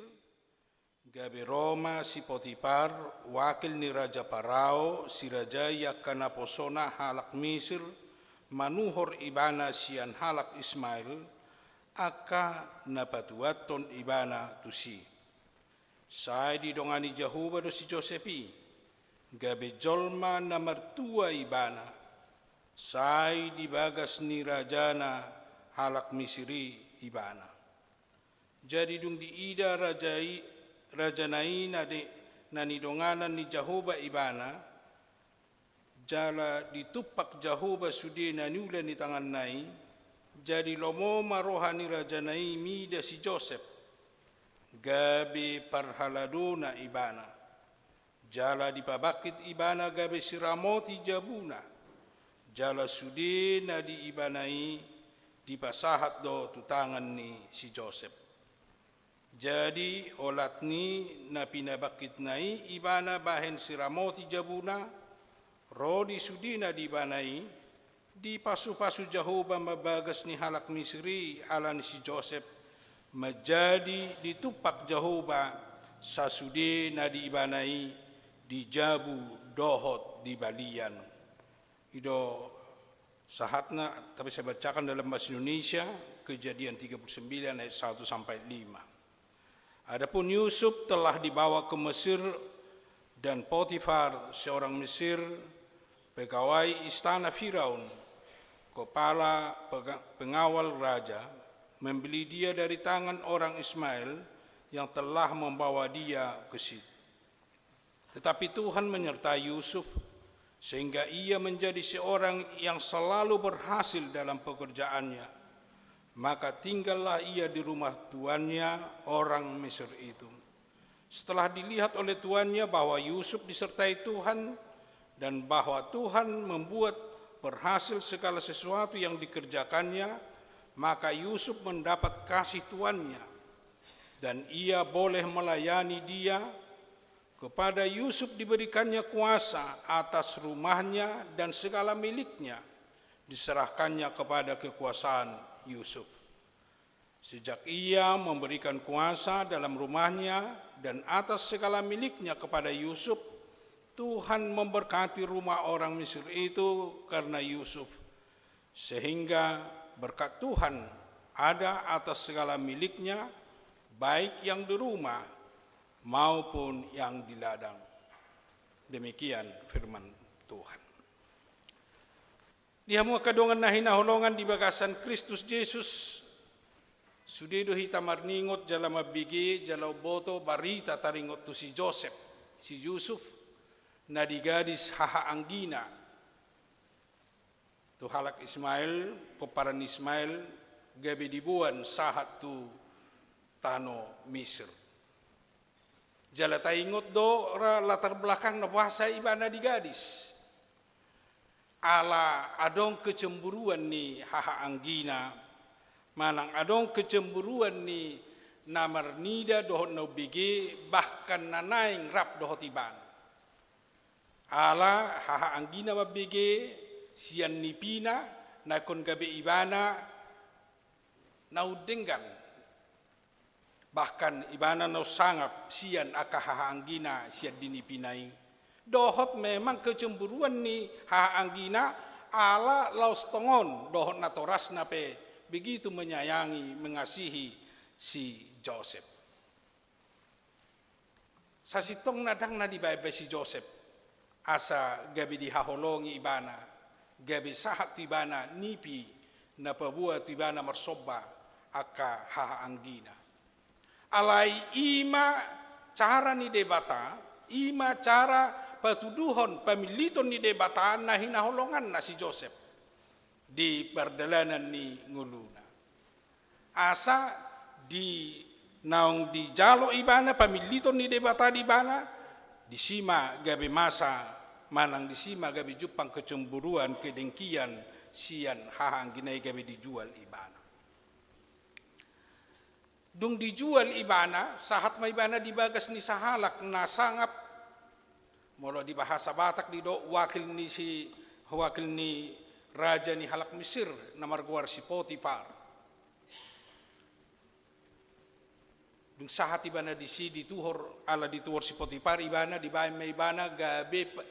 gabe ro ma si Potipar, wakil ni raja Parao, sirajai angka naposona halak Mesir, manuhor ibana sian halak Ismael, angka na patuathon ibana tusi. Sai didongani Jahowa do si Josep i, gabe jolma na martua ibana, sai di bagas ni rajana halak Mesir i ibana. Jadi dung diida raja i, rajana i na di, na nidonganan ni Jahowa ibana, jala ditumpak Jahowa sude na niula ni tanganna i, jadi lomo ma roha ni rajana i mida si Josep, gabe parhaladona ibana. Jala dipabangkit ibana gabe siramoti jabuna, jala sude na di ibana i dipasahat do tu tangan ni si Josep. Jadi olat ni na pinabangkitna i ibana bahen siramoti jabuna, ro di sude na di ibana i, dipasu-pasu Jahowa ma bagas ni halak Misir i ala ni si Josep, manjadi ditumpak Jahowa sasude na di ibana i di jabu dohot di balian. I do sahatna, tapi saya bacakan dalam bahasa Indonesia, Kejadian tiga puluh sembilan ayat satu sampai lima. Adapun Yusuf telah dibawa ke Mesir, dan Potifar, seorang Mesir, pegawai istana Firaun, kepala pega-, pengawal raja, membeli dia dari tangan orang Ismail yang telah membawa dia ke situ. Tetapi Tuhan menyertai Yusuf, sehingga ia menjadi seorang yang selalu berhasil dalam pekerjaannya. Maka tinggallah ia di rumah tuannya, orang Mesir itu. Setelah dilihat oleh tuannya bahwa Yusuf disertai Tuhan dan bahwa Tuhan membuat berhasil segala sesuatu yang dikerjakannya, maka Yusuf mendapat kasih tuannya, dan ia boleh melayani dia. Kepada Yusuf diberikannya kuasa atas rumahnya dan segala miliknya diserahkannya kepada kekuasaan Yusuf. Sejak ia memberikan kuasa dalam rumahnya dan atas segala miliknya kepada Yusuf, Tuhan memberkati rumah orang Mesir itu karena Yusuf, sehingga berkat Tuhan ada atas segala miliknya, baik yang di rumah maupun yang di ladang. Demikian firman Tuhan. Di hamu angka dongan na hinaholongan di bagasan Kristus Jesus, sude do hita marningot jala mambege jala umboto barita taringot tu si Josep, si Yusuf, na digadis hahaanggina tu halak Ismael, pomparan ni Ismael, gabe diboan sahat tu tano Misir. Jala taingot do ra latar belakangna boasa ibana digadis. Ala adong kecemburuan ni hahaanggina, manang adong kecemburuan ni na marnida dohot na umbege, bahkan na naeng rap dohot ibana. Ala hahaanggina mambege sian nipina, na ingkon gabe ibana na undenggan. Bahkan ibana na unsangap sian angka hahaanggina sian di nipina i. Dohot memang kecemburuan ni hahaanggina ala laos tongon dohot natorasna pe begitu menyayangi, mengasihi si Josep. Sasintongna ndang na dibaen-baen si Josep, asa gabe dihaholongi ibana, gabe sahat tu ibana nipi na paboa tu ibana marsomba angka hahaanggina. Alai i ma cara ni Debata, i ma cara patuduhon pamilliton ni Debata na hinaholonganna si Josep di pardalanan ni ngoluna. Asa di naung dijalo ibana pamilliton ni Debata di ibana, disi ma gabe masa manang disi ma gabe jumpang kecemburuan, kedengkian sian hahaanggina i, gabe dijual ibana. Dung dijual ibana, sahat ma ibana di bagas ni sahalak na sangap, molo di bahasa Batak didok wakil ni si, wakil ni raja ni halak Mesir, na margoar si Potipar. Dung sahat ibana disi, dituhor, ala dituhor si Potipar ibana, dibaen ma ibana gabe pa-,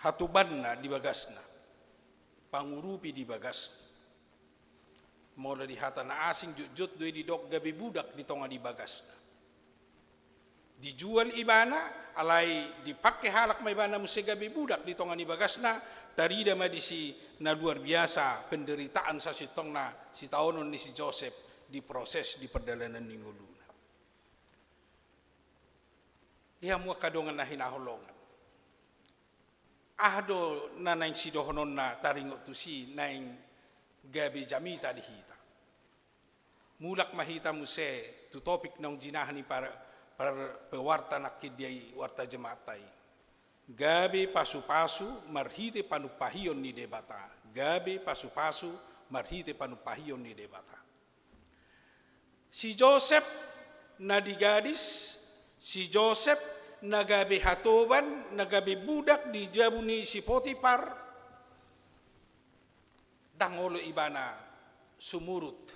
hatobanna di bagasna, pangurupi di bagasna. Molo di hata na asing, jotjot do i didok gabe budak di tonga ni bagasna. Dijual ibana, alai dipake halak ma ibana muse gabe budak di tonga ni bagasna. Tarida ma disi na luar biasa penderitaan sasintongna sitaonon ni si Josep di proses di pardalanan ni ngoluna. Di hamu angka dongan na hinaholongan, aha do na naeng sidohononna taringot tusi naeng gabe jamita di hita? Mulak ma hita muse tu topik naung jinahani par-, par-, pewarta nangkin di warta jemaatta i. Gabe pasupasu marhite panumpahion ni Debata. Gabe pasupasu marhite panumpahion ni Debata. Si Josep na digadis, si Josep na gabe hatoban, na gabe budak di jabu ni si Potipar, ndang olo ibana sumurut,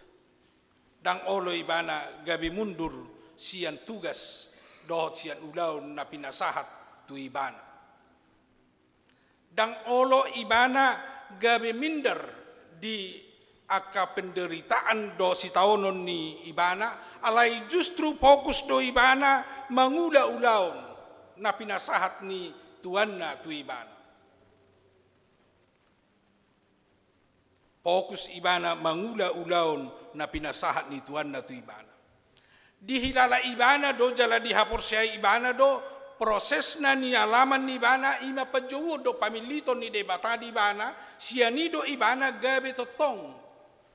ndang olo ibana gabe mundur sian tugas dohot sian ulaon na pinasahat tu ibana. Ndang olo ibana gabe minder di angka penderitaan dohot sitaonon ni ibana, alai justru fokus do ibana mangula ulaon na pinasahat ni tuanna tu ibana. Fokus ibana mangula ulaon na pinasahat ni tuanna tu ibana. Dihilala ibana do jala dihaporseai ibana do prosesna, nialaman ni ibana, i ma panjouon dohot pamilliton ni Debata di ibana. Sian i do ibana gabe tongtong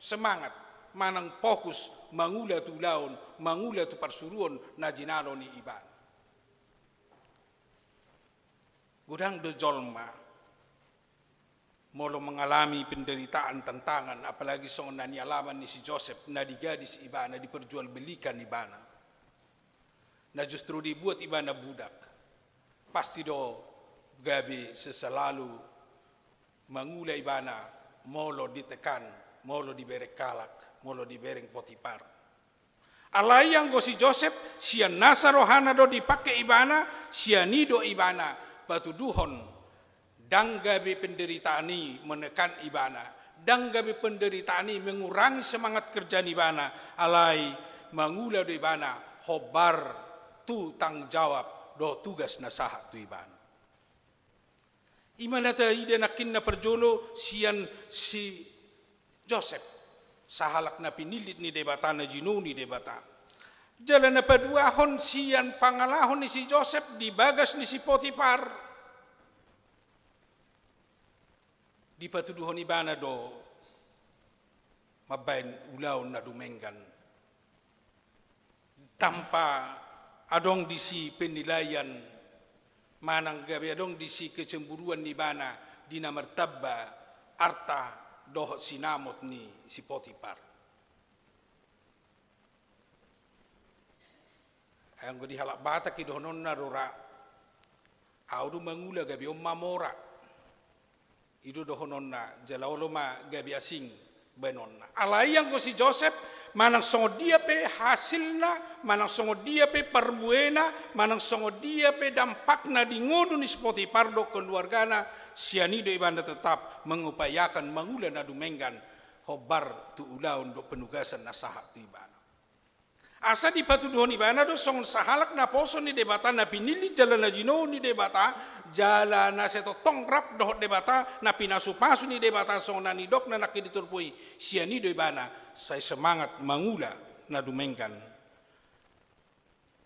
semangat manang fokus mangula tu ulaon, mangula tu parsuruon na jinalo ni ibana. Godang do jolma molo mangalami penderitaan, tantangan, apalagi songon na nialaman ni si Josep, na digadis ibana, diperjualbelikan ibana, na justru dibuat ibana budak, pasti do gabe seselalu mangula ibana molo ditekan, molo dibereng halak, molo dibereng Potipar. Alai anggo si Josep, sian nasa rohana do dipake ibana, sian i do ibana patuduhon, ndang gabe penderitaan i menekan ibana, ndang gabe penderitaan i mengurangi semangat kerja ni ibana, alai mangula do ibana hombar tu tanggung jawab dohot tugas na sahat tu ibana. I ma na taida nangkin na parjolo sian si Josep, sahalak na pinillit ni Debata, na jinou ni Debata. Jala na paduahon, sian pangalaho ni si Josep di bagas ni si Potipar, dipatuduhon ibana do mambaen ulaon na dumenggan. Tanpa adong disi penilaian, manang gabe adong disi kecemburuan ni ibana di na martamba arta dohot sinamot ni si Potipar. Anggo di halak Batak i dohononna, rora, au do mangula gabe on ma mora. I do dohononna, jala olo ma gabe asing baenonna. Alai anggo si Josep, manang songon dia pe hasilna, manang songon dia pe parbuena, manang songon dia pe dampakna di ngolu ni si Potipar dohot keluargana, sian i do ibana tetap mengupayakan mangula na dumenggan hombar tu ulaon dohot penugasan na sahat tu ibana. Asa dipatuduhon ibana do songon sahalak naposo ni Debata, na pinillit jala na jinou ni Debata, jala na sai tongtong rap dohot Debata, na pinasupasu ni Debata songon na nidokna nangkin di turpuk i, sian i do ibana sai semangat mangula na dumenggan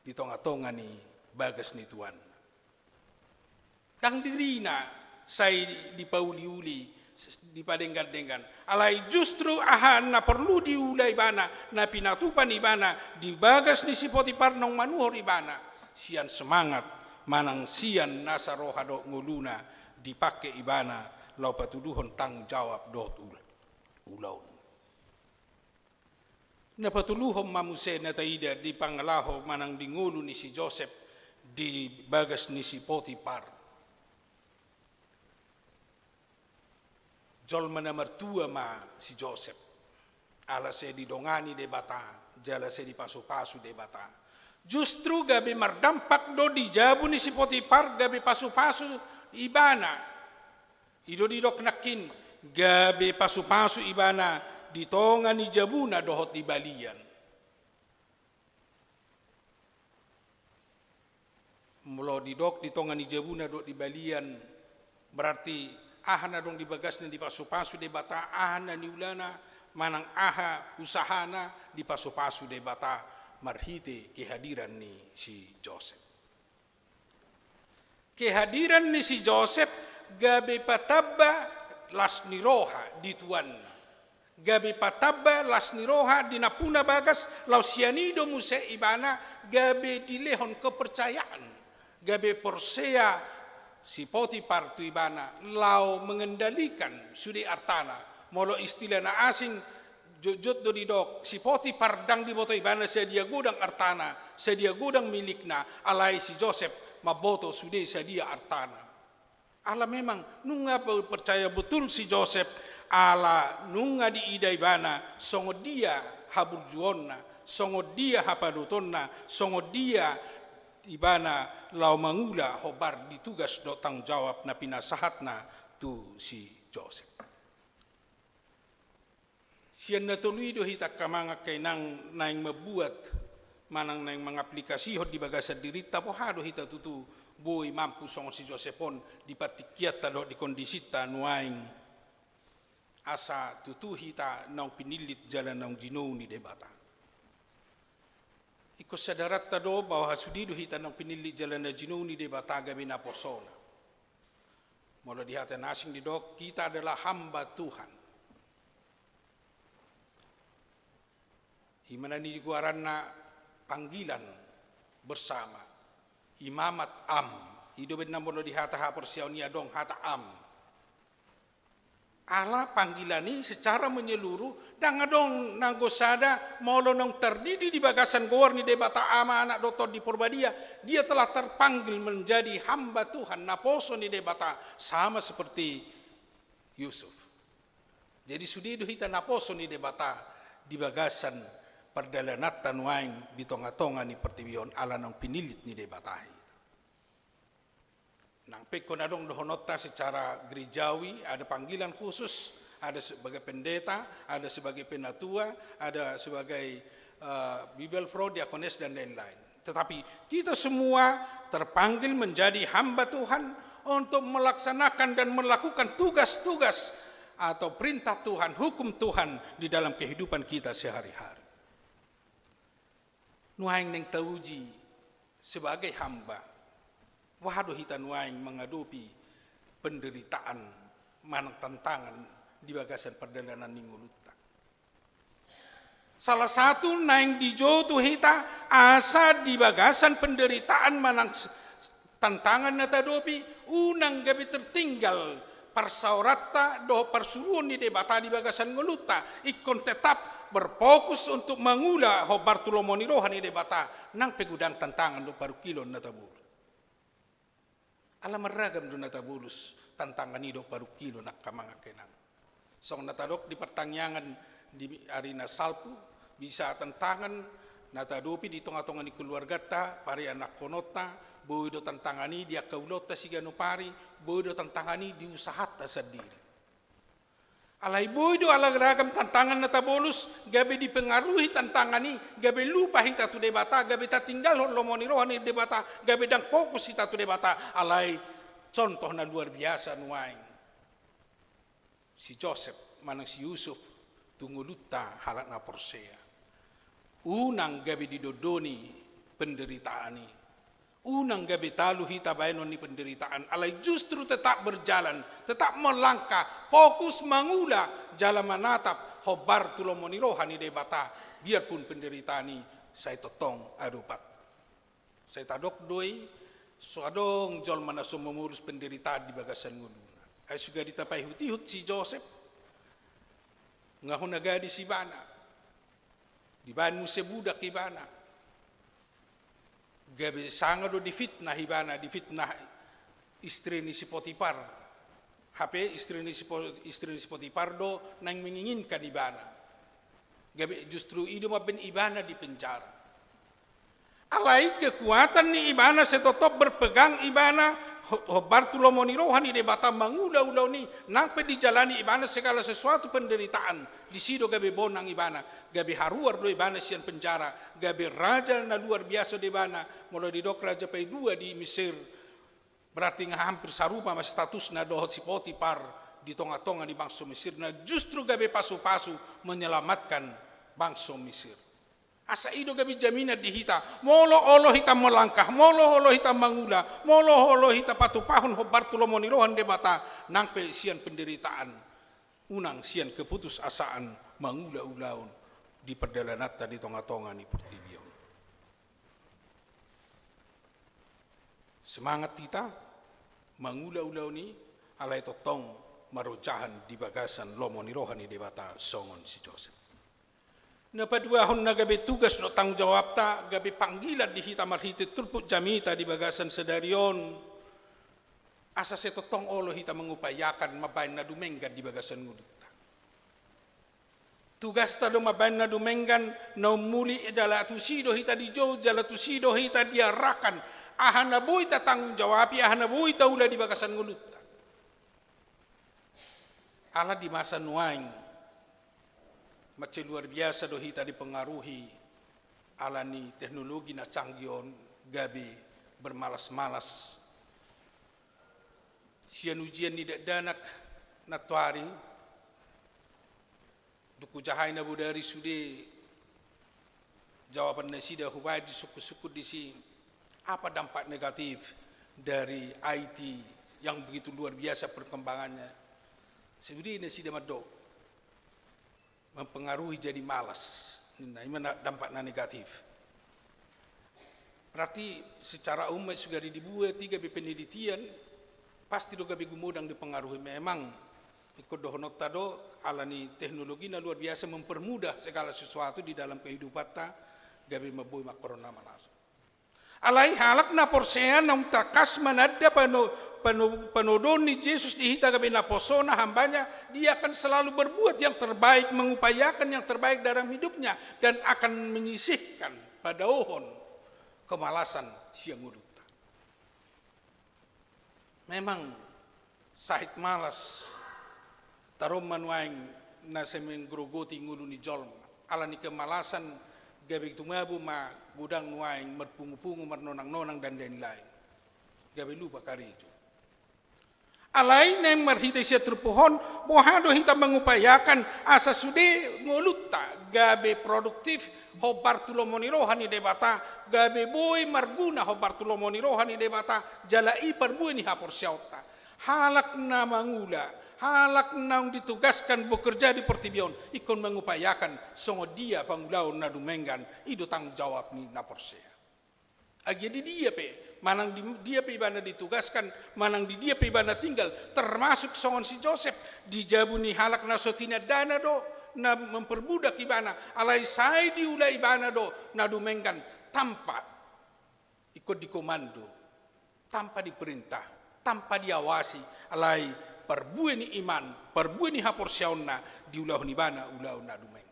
di tongatonga ni bagas ni tuanna. Ndang dirina sai dipauliuli, dipadenggan-denggan. Alai justru aha na porlu diula ibana, na pinatupa ni ibana di bagas ni si Potipar naung manuhor ibana, sian semangat manang sian nasa roha dohot ngoluna dipake ibana laho patuduhon tanggung jawab dohot ul-, ulaon. Na patoluhon ma muse na taida di pangalaho manang di ngolu ni si Josep di bagas ni si Potipar. Jolma na martua ma si Josep, ala sai didongani Debata, jala sai dipasupasu Debata. Justru gabe mardampak do di jabu ni si Potipar, gabe pasupasu ibana. I do didok nangkin, gabe pasupasu ibana di tonga ni jabuna dohot di balian. Molo didok di tonga ni jabuna dohot di balian, berarti aha na adong di bagasna dipasupasu Debata, aha na niulana manang aha usahana dipasupasu Debata marhite kehadiran ni si Josep. Kehadiran ni si Josep gabe patamba las ni roha di tuanna. Gabe patamba las ni roha di nampuna bagas, laos sian i do muse ibana gabe dilehon kepercayaan. Gabe porsea si Potipar tu ibana, laho mengendalikan sude artana. Molo istilah na asing, jotjot do didok, si Potipar ndang diboto ibana sadia godang artana, sadia godang milikna, alai si Josep mamboto sude sadia artana. Ala memang nunga pe-, percaya betul si Josep, ala nunga diida ibana songon dia haburjuonna, songon dia hapadotonna, songon dia ibana laho mangula hombar di tugas dohot tanggung jawab na pinasahatna tu si Josep. Sian na tolu i do hita angka amang angka inang naeng mambuat manang naeng mangaplikasihon di bagasan dirinta, boha do hita tutu boi mampu songon si Josep on di partingkianta dohot di kondisinta nuaeng, asa tutu hita naung pinillit jala naung jinou ni Debata. Ingkon sadaranta do bahwa sude do hita naung pinillit jala na jinou ni Debata gabe naposona. Molo di hata na asing didok, kita adalah hamba Tuhan. I ma na nigoaranna panggilan bersama, imamat am. I do umbahen na molo di hata haporseaon i adong hata am. Ala panggilan i secara menyeluruh, ndang adong nanggo sada molo naung tardidi di bagasan goar ni Debata Ama, Anak dohot Tondi Porbadia, dia telah terpanggil menjadi hamba Tuhan, naposo ni Debata, sama seperti Yusuf. Jadi sude do hita naposo ni Debata di bagasan pardalananta nuaeng di tongatonga ni portibi on, ala naung pinillit ni Debata hita. Nang pe ingkon adong dohononta secara gerejawi, ada panggilan khusus, ada sebagai pendeta, ada sebagai penatua, ada sebagai, eh, bibelvrouw, diakones, dan lain-lain. Tetapi kita semua terpanggil menjadi hamba Tuhan untuk melaksanakan dan melakukan tugas-tugas atau perintah Tuhan, hukum Tuhan di dalam kehidupan kita sehari-hari. Nuaeng naeng tauji sebagai hamba, boha do hita nuaeng mangadopi penderitaan manang tantangan di bagasan pardalanan ni ngolunta. Salah satu naeng dijou tu hita asa di bagasan penderitaan manang s-, tantangan na taadopi, unang gabe tertinggal parsaoranta dohot parsuruon ni Debata di bagasan ngolunta, ingkon tetap berfokus untuk mangula hombar tu lomo ni roha ni Debata, nang pe godang tantangan dohot parungkilon na tabolus. Ala marragam do na tabolus tantangan i dohot parungkilon, angka amang angka inang. Songon na tadok di partangiangan di ari na salpu, bisa tantangan na taadopi di tongatonga ni keluarganta, parianakhononta, boi do tantangan i di angka ulaonta siganup ari, boi do tantangan i di usahanta sandiri. Alai boi do ala ragam tantangan na tabolus, gabe dipengaruhi tantangan i, gabe lupa hita tu Debata, gabe tatinggalhon lomo ni roha ni Debata, gabe ndang fokus hita tu Debata. Alai contoh na luar biasa nuaeng si Josep manang si Yusuf tu ngolunta halak na porsea. Unang gabe didondoni penderitaan i. Unang gabe talu hita baenon ni penderitaan, alai justru tetap berjalan, tetap melangkah, fokus mangula jala manatap hombar tu lomo ni roha ni Debata, biarpun penderitaan i sai tongtong adopan. Sai tadok do i, so adong jolma na so mamolus penderitaan di bagasan ngoluna. Ai so gari tapaihutihut si Josep, nga hona gadis ibana. Dibaen muse budak ibana. Gabe sanga do difitnah ibana, difitnah istri ni si Potipar. Hape istri ni si Po-, istri ni si Potipar do naeng menginginkan ibana. Gabe justru i do mambaen ibana di penjara. Alai kekuatan ni ibana sai tongtong berpegang ibana ho-, hombar tu lomo ni roha ni Debata mangula ulaon i, nang pe dijalani ibana segala sesuatu penderitaan, disi do gabe bonang ibana, gabe haruar do ibana sian penjara, gabe raja na luar biasa do ibana, molo didok raja paidua di Mesir, berarti nga hampir sarupa ma statusna dohot si Potipar di tonga-tonga ni bangso Mesir, na justru gabe pasu-pasu menyelamatkan bangso Mesir. Asa i do gabe jaminan di hita, molo olo hita melangkah, molo olo hita mangula, molo olo hita patupahon hombar tu lomo ni roha ni Debata, nang pe sian penderitaan, unang sian keputusasaan mangula ulaon di perdalananta di tonga-tonga ni portibi on. Semangat hita mangula ulaon i, alai tongtong marojahan di bagasan lomo ni roha ni Debata songon si Josep. Na paduahon na gabe tugas dohot tanggung jawabta, gabe panggilan di hita marhite turpuk jamita di bagasan sadari on, asa sai tongtong olo hita mangupayakan mambaen na dumenggan di bagasan ngolunta. Tugasta do mambaen na dumenggan, na ummuli jala tusi do hita dijou, jala tusi do hita diarahkan, aha na boi tatanggung jawabi, aha na boi taula di bagasan ngolunta. Ala di masa nuaeng, mansai luar biasa do hita dipengaruhi ala ni teknologi na canggih on, gabe bermalas-malas. Sian ujian ni dakdanak nantoari, dung hujahai na bodari sude jawaban nasida, hubaen disungkun-sungkun disi, apa dampak negatif dari I T yang begitu luar biasa perkembangannya. Sude nasida mandok, mempengaruhi jadi malas, ninna, i ma na dampak na negatif. Berarti secara umum sugari dibuat i gabe penelitian, pasti do gabe gumodang dipengaruhi. Memang ingkon dohononta do, ala ni teknologi na luar biasa mempermudah segala sesuatu di dalam kehidupanta, gabe mamboi mangkorhon na malas. Alai halak na porsea naung tangkas mananda pano-, pano-, panodoon ni Jesus di hita gabe naposona, hambanya, dia akan selalu berbuat yang terbaik, mengupayakan yang terbaik dalam hidupnya, dan akan menyisihkan, padaohon kemalasan sian ngolunta. Memang sahit malas, taruhon ma nuaeng na sai menggerogoti ngolu ni jolma. Ala ni kemalasan, gabe tumabo ma godang nuaeng, marpungu-pungu, marnonang-nonang, dan lain-lain. Gabe lupa karejo. Alai naeng marhite sian turpuk on, boha do hita mangupayakan asa sude ngolunta gabe produktif, hombar tu lomo ni roha ni Debata, gabe boi marguna hombar tu lomo ni roha ni Debata, jala i parbue ni haporseaonta. Halak na mangula, halak naung ditugaskan bekerja di portibi on, ingkon mangupayakan songon dia pangulaon na dumenggan, i do tanggung jawab ni na porsea. Agia di dia pe, manang di dia pe ibana ditugaskan, manang di dia pe ibana tinggal, termasuk songon si Josep, di jabu ni halak na so tinandana do, na memperbudak ibana, alai sai diula ibana do na dumenggan, tanpa ingkon dikomando, tanpa diperintah, tanpa diawasi, alai parbue ni iman, parbue ni haporseaonna, diulahon ibana ulaon na dumenggan.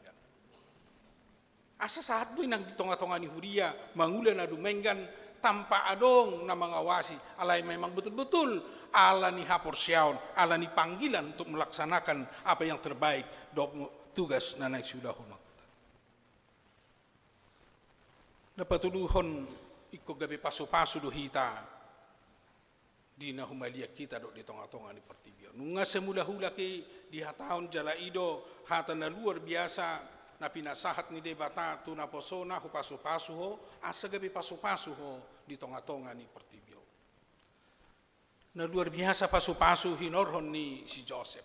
Asa sahat do inang di tonga-tonga ni huria mangula na dumenggan tanpa adong na mangawasi, alai memang betul-betul ala ni haporseaon, ala ni panggilan untuk melaksanakan apa yang terbaik dohot tugas na naeng siulahononta. Na patoluhon, ingkon gabe pasu-pasu do hita di na humaliang hita dohot di tonga-tonga ni portibi on. Nunga sai mulak-ulak i dihatahon jala i do hata na luar biasa na pinasahat ni Debata tu naposona, hupasu-pasu ho, asa gabe pasu-pasu ho di tonga-tonga ni portibi on. Na luar biasa pasu-pasu hinorhon ni si Josep.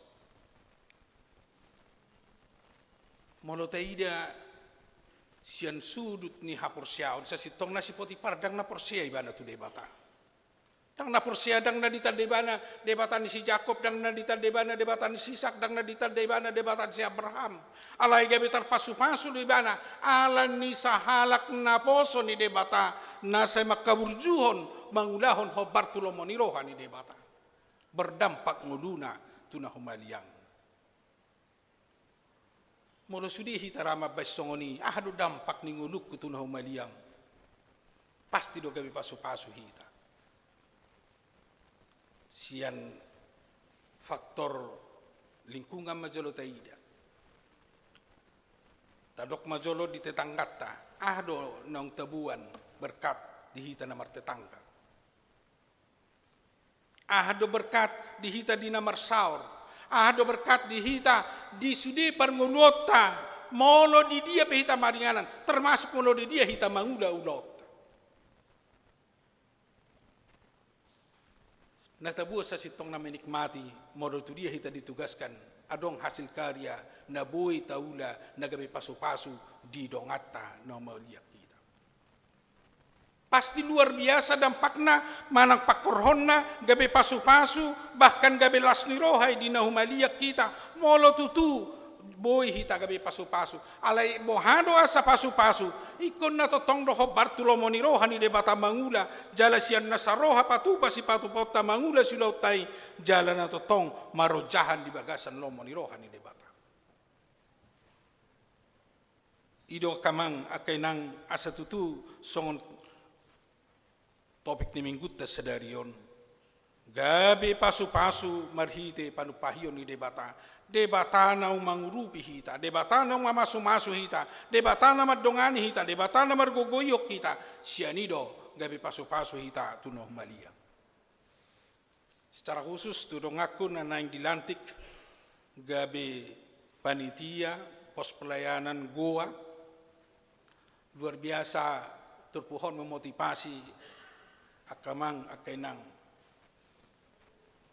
Molo taida sian sudut ni haporseaon, sasintongna si Potipar ndang na porsea ibana tu Debata. Ndang na porsea, ndang na ditanda ibana Debata ni si Jakob, ndang na ditanda ibana Debata ni si Isak, ndang na ditanda ibana Debata ni si Abraham. Alai gabe tarpasupasu do ibana ala ni sahalak naposo ni Debata, na sai mangkaburjuhon mangulahon hombar tu lomo ni roha ni Debata. Berdampak ngoluna tu na humaliang. Molo sude hita ra mambaen songon i, aha do dampak ni ngolungku tu na humaliang? Pasti do gabe pasupasu hita. Sian faktor lingkungan ma jolo taida. Tadok ma jolo di tetangganta, aha do naung taboan berkat di hita na martetangga? Aha do berkat di hita di na marsaor? Aha do berkat di hita di sude parngoluonta, molo di dia pe hita maringanan, termasuk molo di dia hita mangula ulaonta? Na taboan sasintongna menikmati, molo tu dia hita ditugaskan, adong hasil karya na boi taula na gabe pasupasu di donganta na humaliang hita. Pasti luar biasa dampakna manang pangkorhonna gabe pasupasu, bahkan gabe las ni roha i di na humaliang hita, molo tutu boi hita gabe pasupasu. Alai boha do asa pasupasu? Ingkon na tongtong do hombar tu lomo ni roha ni Debata mangula, jala sian na saroha patupa sipatupaonta mangula siulaonta i, jala na tongtong marojahan di bagasan lomo ni roha ni Debata. I do angka amang, angka inang, asa tutu songon topik ni minggunta sadari on, gabe pasupasu marhite panumpahion ni Debata. Debata naung mangurupi hita, Debata naung mamasumasu hita, Debata na mandongani hita, Debata na margogoihon hita. Sian i do gabe pasupasu hita tu na humaliang. Secara khusus tu donganku na naeng dilantik gabe panitia pos pelayanan Goa, luar biasa turpuk on memotivasi angka amang, angka inang.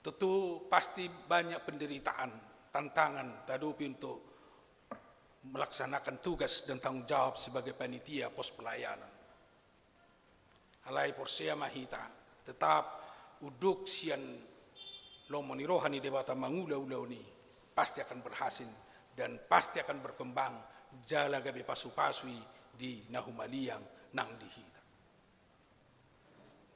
Tentu pasti banyak penderitaan, tantangan tahadopi untuk melaksanakan tugas dan tanggung jawab sebagai panitia pos pelayanan. Alai porsea ma hita, tetap unduk sian lomo ni roha ni Debata mangula ulaon i, pasti akan berhasil dan pasti akan berkembang, jala gabe pasupasu i di na humaliang nang di hita.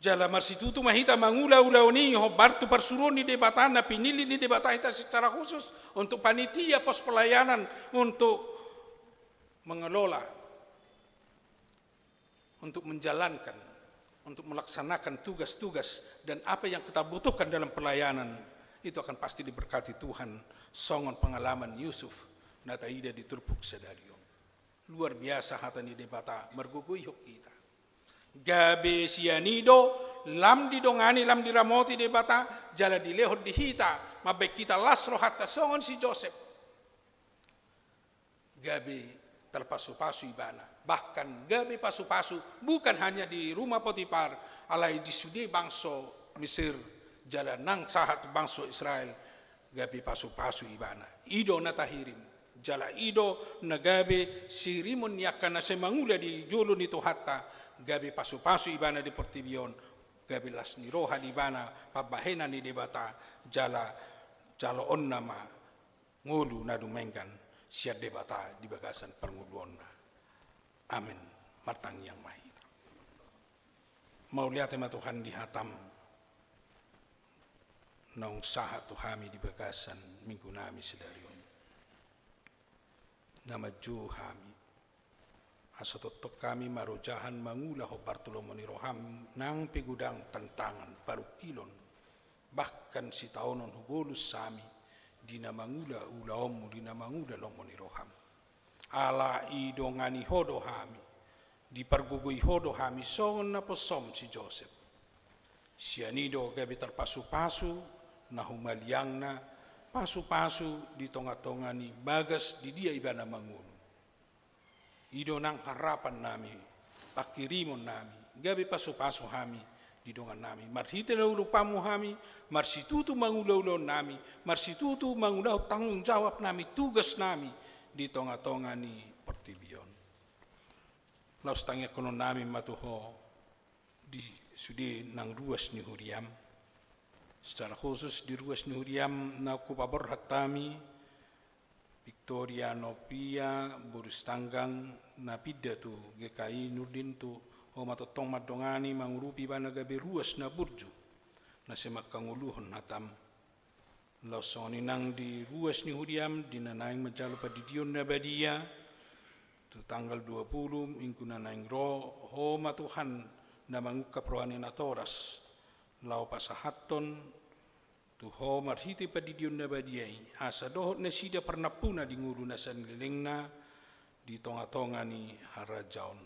Jala marsitutu ma hita mangula ulaon i hombar tu parsuruon ni Debata, na pinillit ni Debata hita secara khusus untuk panitia pos pelayanan, untuk mengelola, untuk menjalankan, untuk melaksanakan tugas-tugas dan apa yang kita butuhkan dalam pelayanan, itu akan pasti diberkati Tuhan, songon pengalaman Yusuf na taida di turpuk sadari on. Luar biasa hata ni Debata margogoihon hita. Gabe sian i do lam didongani, lam diramoti Debata, jala dilehon di hita, mambaen hita las rohanta songon si Josep. Gabe tarpasupasu ibana, bahkan gabe pasupasu bukan hanya di rumah Potifar, alai di sude bangso Mesir, jala nang sahat bangso Israel, gabe pasupasu ibana. I do na tahirim, jala i do na gabe siirimon ni angka na sai mangula di jolo ni Tuhanta, gabe pasupasu ibana di portibi on, gabe las ni roha di ibana pambahenan ni Debata, jala jaloonna ma ngolu na dumenggan sian Debata di bagasan parngoluonna. Amen. Martangiang ma hita. Mauliate ma Tuhan di hatam, naung sahat tu hami di bagasan minggu nami sadari on. Na manjou hami, asa tongtong hami marojahan mangula hombar tu lomo ni roham, nang pe godang tantangan, parungkilon, bahkan sitaonon hubolus hami di na mangula ulaonmu, di na mangula lomo ni roham. Ala didongani ho do hami, dipargogoi ho do hami songon naposom si Josep. Sian i do gabe tarpasupasu na humaliangna, pasupasu di tongatonga ni bagas di dia ibana mangolu. I do nang harapan nami, panghirimon nami, gabe pasupasu hami di dongan nami. Marhite na ulupanmu hami, marsitutu mangula ulaon nami, marsitutu mangulahon tanggung jawab nami, tugas nami di tongatonga ni portibi on. Laos tangiangkonon nami ma tu ho di sude nang ruas ni huriam. Secara khusus di ruas ni huriam na hupaborhat hami, Victoria Novia boru Sitanggang na pinda tu G K I Nurdin, tu Ho ma tongtong mandongani, mangurupi ibana gabe ruas na burju, na sai mangkangoluhon hatam. Laos songon i nang di ruas ni huriam di na naeng manjalo pandidion na badia, tu tanggal dua pulu minggu na naeng ro, Ho ma Tuhan na mangungkap roha ni natoras, laho pasahathon tu Ho marhite pandidion na badia i, asa dohot nasida parnampuna di ngolu na salelengna di tongatonga ni harajaon.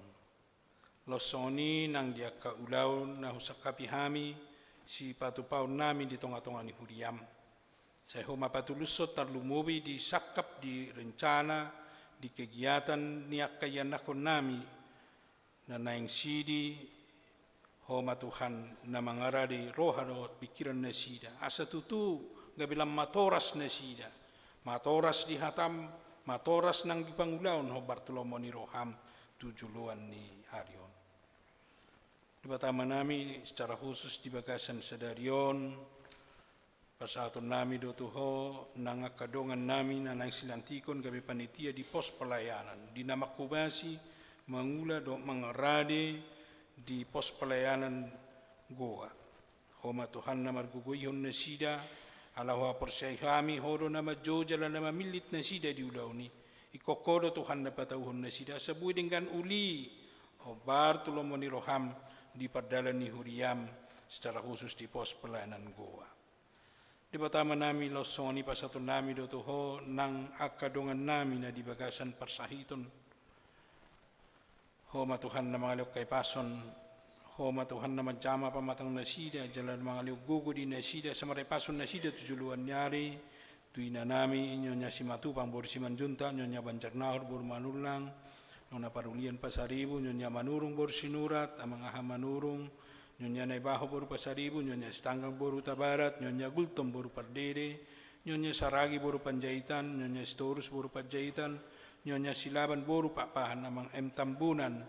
Laos songon i nang di angka ulaon na husangkapi hami, sipatupaonnami di tongatonga ni huriam. Sai Ho ma patulushon, tarlumobi di sangkap, di rencana, di kegiatan ni angka ianakkonnami na naeng sidi, Ho ma Tuhan na mangarade roha dohot pingkiran nasida, asa tutu gabe lam matoras nasida, matoras di hatam, matoras nang di pangulaon hombar tu lomo ni roham tu joloan ni ari on. Debata Amanami, secara khusus di bagasan sadari on, pasahatonnami do tu Ho nang angka dongannami na naeng silantikon gabe panitia di pos pelayanan, di na manghobasi, mangula dohot mangarade di pos pelayanan Goa. Ho ma Tuhan na margogoihon nasida, ala huhaporseai hami Ho do na manjou jala na mamillit nasida di ulaon i. Ingkon Ho do Tuhan na patauhon nasida, asa boi denggan uli hombar tu lomo ni roham di pardalan ni huriam, secara khusus di pos pelayanan Goa. Debata Amanami, laos songon i pasahatonnami do tu Ho nang angka dongannami na di bagasan parsahiton. Ho ma Tuhan na mangalehon hahipason, Ho ma Tuhan na manjama pamatang nasida, jala na mangalehon gogo di nasida, asa marhahipason nasida tu joloan ni ari, tu inanami, Nyonya Simatupang boru Simanjuntak, Nyonya Banjarnahor boru Manullang, Nona Parulian Pasaribu, Nyonya Manurung boru Sinurat, Amang Aha Manurung, Nyonya Naibaho boru Pasaribu, Nyonya Sitanggang boru Hutabarat, Nyonya Gultom boru Pardede, Nyonya Saragi boru Panjaitan, Nyonya Sitorus boru Panjaitan, Nyonya Silaban boru Pakpahan, Amang M Tambunan,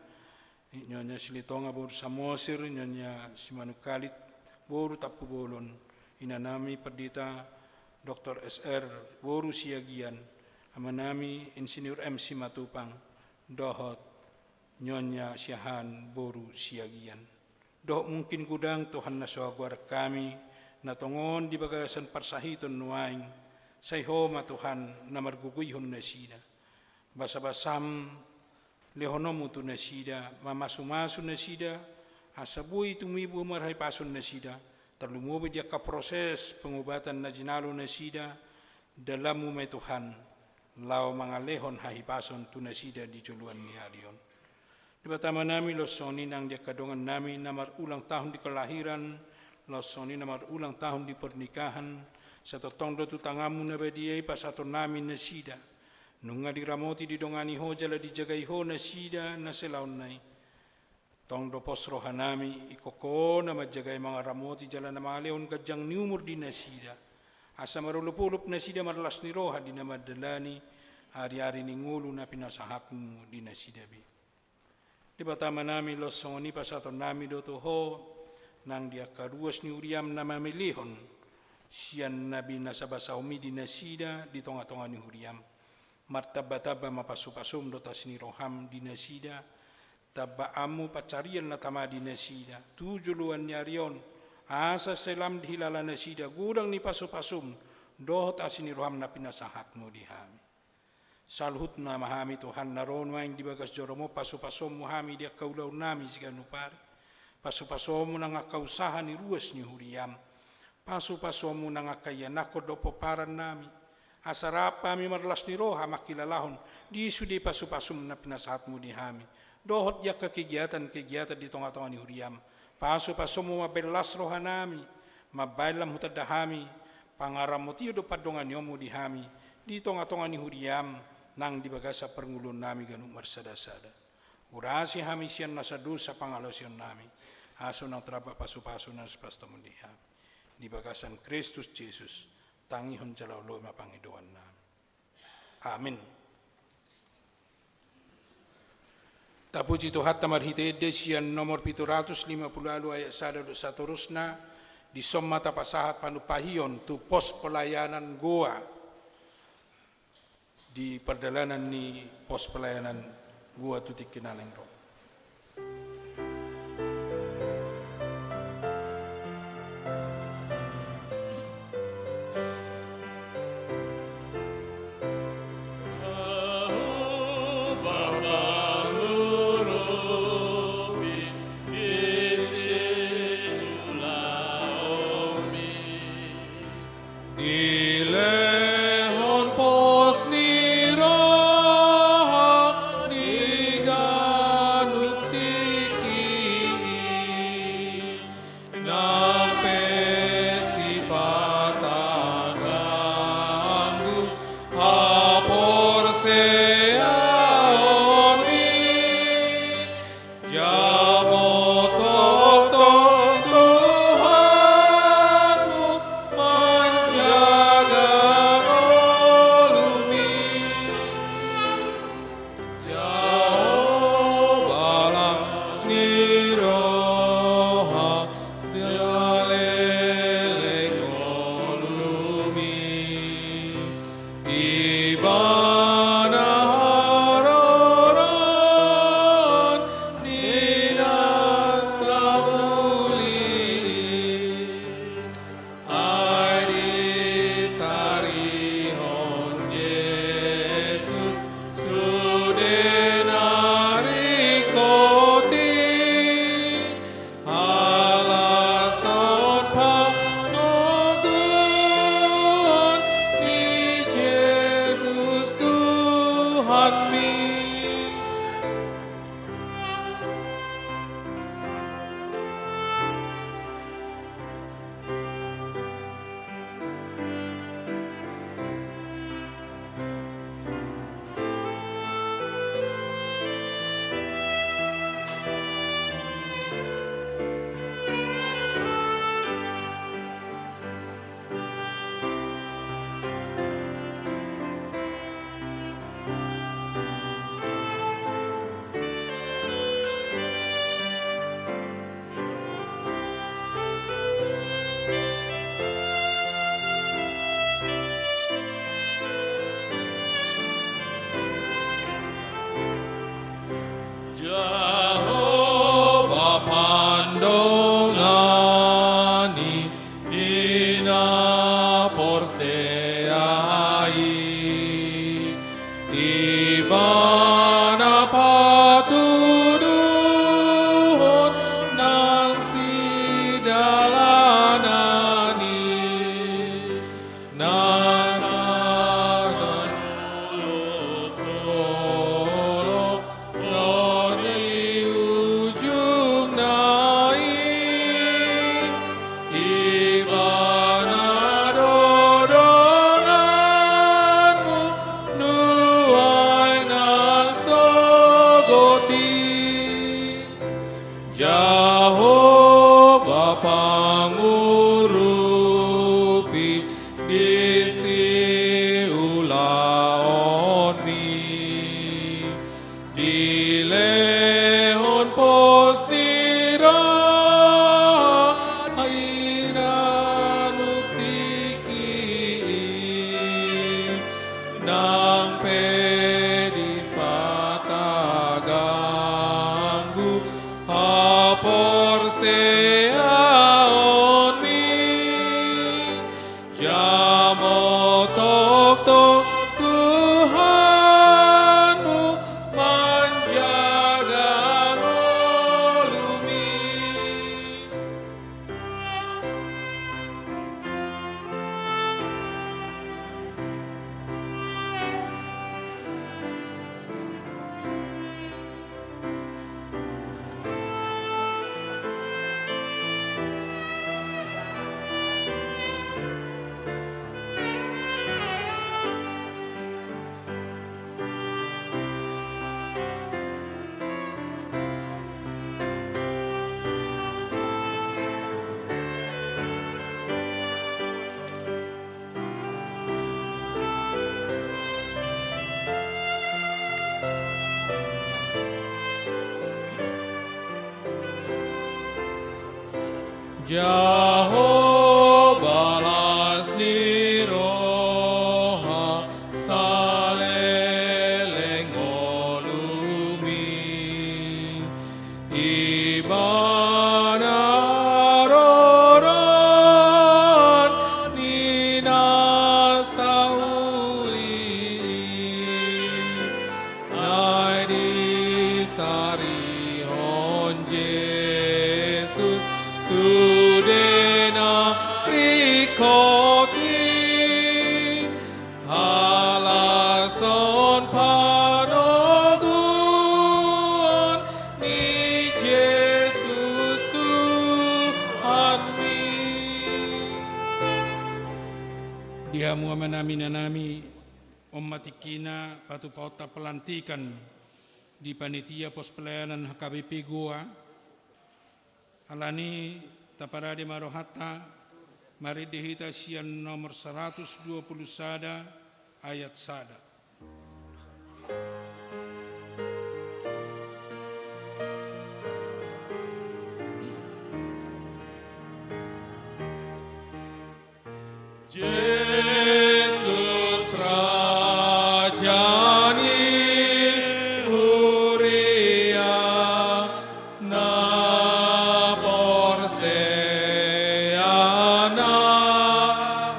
Nyonya Silitonga boru Samosir, Nyonya Simanungkalit boru Tampubolon, inanami Pendeta Doktor S R boru Siagian, amanami Insinyur M Simatupang, dohot Nyonya Siahaan boru Siagian. Dohot mungkin godang Tuhan na so hagoaran hami, na tongon di bagasan parsahiton nuaeng, sai Ho ma Tuhan na margogoihon nasida. Basabasam lehononmu tu nasida, mamasumasu nasida, asa boi tumibu marhahipason nasida, tarlumobi di angka proses pengobatan na jinalo nasida, dalanmu ma i Tuhan, laho mangalehon hahipason tu nasida di joloan ni ari on. Debata Amanami, laos songon i nang di angka dongannami na marulang tahun di kelahiran, laos songon i na marulang tahun di pernikahan, sai tongtong do tu tanganmu na badia i pasahatonnami nasida. Nunga diramoti, didongani Ho jala dijagai Ho nasida na silaonna i. Tong do pos rohanami, ingkon Ho na manjagai, mangaramoti jala na mangalehon ganjang ni umur di nasida. Asa marolopolop nasida marlas ni roha di na mandalani ariari ni ngolu na pinasahatmu di nasida be. Debata Amanami, laos songon i pasahatonnami do tu Ho nang di angka ruas ni huriam na mamelehon sian na binasabasahonmi di nasida di tongatonga ni huriam. Martambatamba ma pasupasum dohot asi ni roham di nasida, tambaanmu pansarian na tama di nasida tu joloan ni ari on, asa sai lam dihilala nasida godang ni pasupasum dohot asi ni roham na pinasahatmu di hami. Saluhutna ma hami Tuhan na ro nuaeng di bagas joromu, pasupasummu hami di angka ulaonnami siganup ari. Pasupasummu nang angka usaha ni ruas ni huriam. Pasupasummu nang angka ianakkon dohot pomparan nami. Asa rap hami marlas ni roha mangkilalahon di sude pasupasum na pinasahatmu di hami. Dohot di angka kegiatan-kegiatan di tongatonga ni huriam. Pasupasummu mambaen las rohanami. Mambaen lam hutanda hami pangaramotion dohot pandonganionmu di hami, di tongatonga ni huriam, nang di bagasan parngoluonnami ganup marsadasada. Urasi hami sian nasa dosa pangalaosionnami, asa unang taramba pasupasu na so pinasupasumon di hami. Di bagasan Kristus Jesus, tangihon jala oloi ma pangidoannami. Amin. Tapuji Tuhanta marhite ende sian nomor pitu ratus lima pulu ualu ayat sada dohot satorusna, Dison ma tapasahat panumpahion tu pos pelayanan Goa di pardalanan ni pos pelayanan Goa tu tingki na naeng ro. Dilehon pos ni roha di ganup tingki i, nang pe sipata ganggu haporseaonmi. Jamo tongtong Tuhanmu manjaga ngolumi. Jahowa las ni roha, dilehon ngolumi. Ibana haroroan ni na sauli i. Ai disarihon Jesus sude na ringkot i. Halashon panoguron ni Jesus Tuhanmi. Jahowa pandongani di na porsea i. Ibana patuduhon nang sidalanan i. Nang sada olok-olok ro di ujungna i. Ibana do donganmu nuaeng nang sogot i. Jahowa pangurupi di siulaonmi. Dilehon pos ni roha di ganup tingki i. Nang pe dipataganggu haporseaonmi. Jamo tongtong Tuhanmu manjaga ngolumi. Jahowa Sarihon Jesus sude na ringkot i, halashon panoguon ni Jesus Tuhanmi. Di hamu amanami, inanami, on ma tingkina patupaonta pelantikan di panitia pos pelayanan H K B P Goa. Alani i taparade ma rohanta, marende hita sian nomor saratus dua pulu sada ayat sada. Jesus Raja ni huria, na porsea na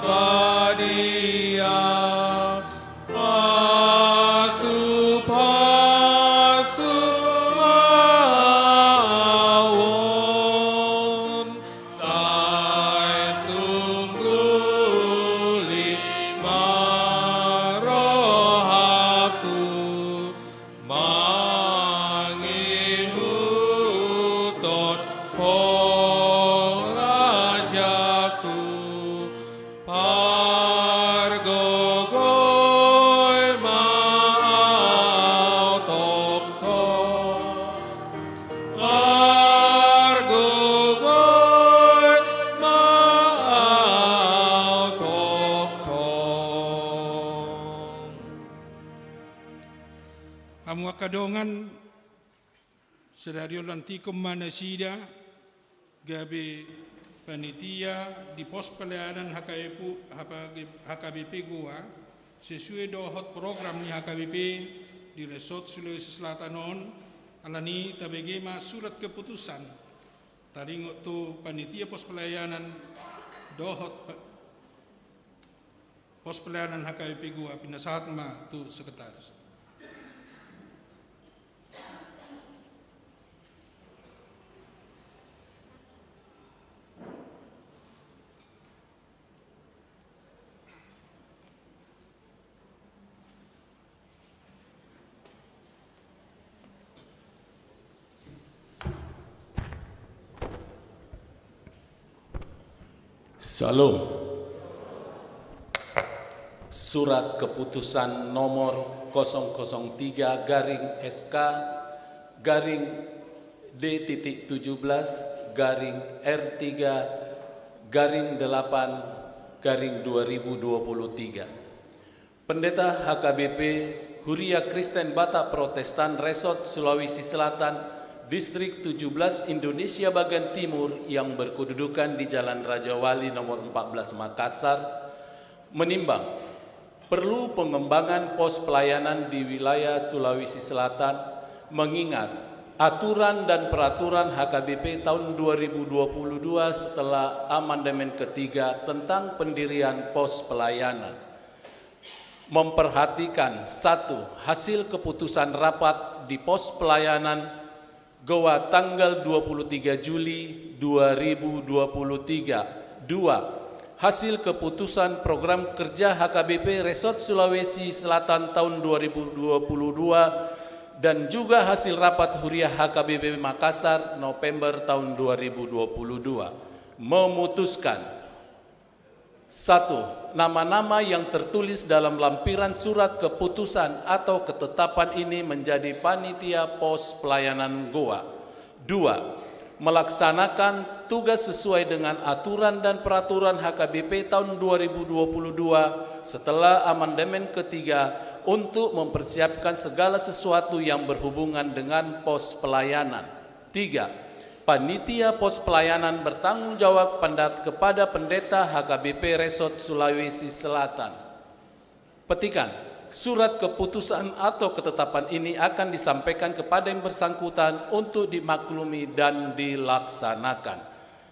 badia, pasu-pasu ma au on. Sai sungguli ma rohangku, mangihuthon Ho Rajaku, pargogoi ma au tongtong. Pargogoi ma au tongtong. Hamu angka dongan, sadari on lantikon ma nasida gabe panitia di pos pelayanan H K B P, H K B P Goa, sesuai dohot program ni H K B P di Resort Sulawesi Selatan on. Alani i tabege ma surat keputusan taringot tu panitia pos pelayanan dohot pe-, pos pelayanan H K B P Goa, pinasahat ma tu sekretaris. Syalom. Surat keputusan nomor kosong kosong tiga garing S K garing D titik tujuh belas garing R tiga garing delapan garing dua ribu dua puluh tiga. Pendeta H K B P, Huria Kristen Batak Protestan Resort Sulawesi Selatan, Distrik tujuh belas Indonesia bagian timur yang berkedudukan di Jalan Raja Wali nomor empat belas Makassar, menimbang perlu pengembangan pos pelayanan di wilayah Sulawesi Selatan, mengingat aturan dan peraturan H K B P tahun dua ribu dua puluh dua setelah amandemen ketiga tentang pendirian pos pelayanan. Memperhatikan, satu, hasil keputusan rapat di pos pelayanan Goa tanggal dua puluh tiga Juli dua ribu dua puluh tiga. Dua, hasil keputusan program kerja H K B P Resort Sulawesi Selatan tahun dua ribu dua puluh dua dan juga hasil rapat Huria H K B P Makassar November tahun dua ribu dua puluh dua. Memutuskan, satu, nama-nama yang tertulis dalam lampiran surat keputusan atau ketetapan ini menjadi panitia pos pelayanan Goa. Dua, melaksanakan tugas sesuai dengan aturan dan peraturan H K B P tahun dua ribu dua puluh dua setelah amandemen ketiga untuk mempersiapkan segala sesuatu yang berhubungan dengan pos pelayanan. Tiga, panitia pos pelayanan bertanggung jawab pendat-, kepada pendeta H K B P Resort Sulawesi Selatan. Petikan, surat keputusan atau ketetapan ini akan disampaikan kepada yang bersangkutan untuk dimaklumi dan dilaksanakan.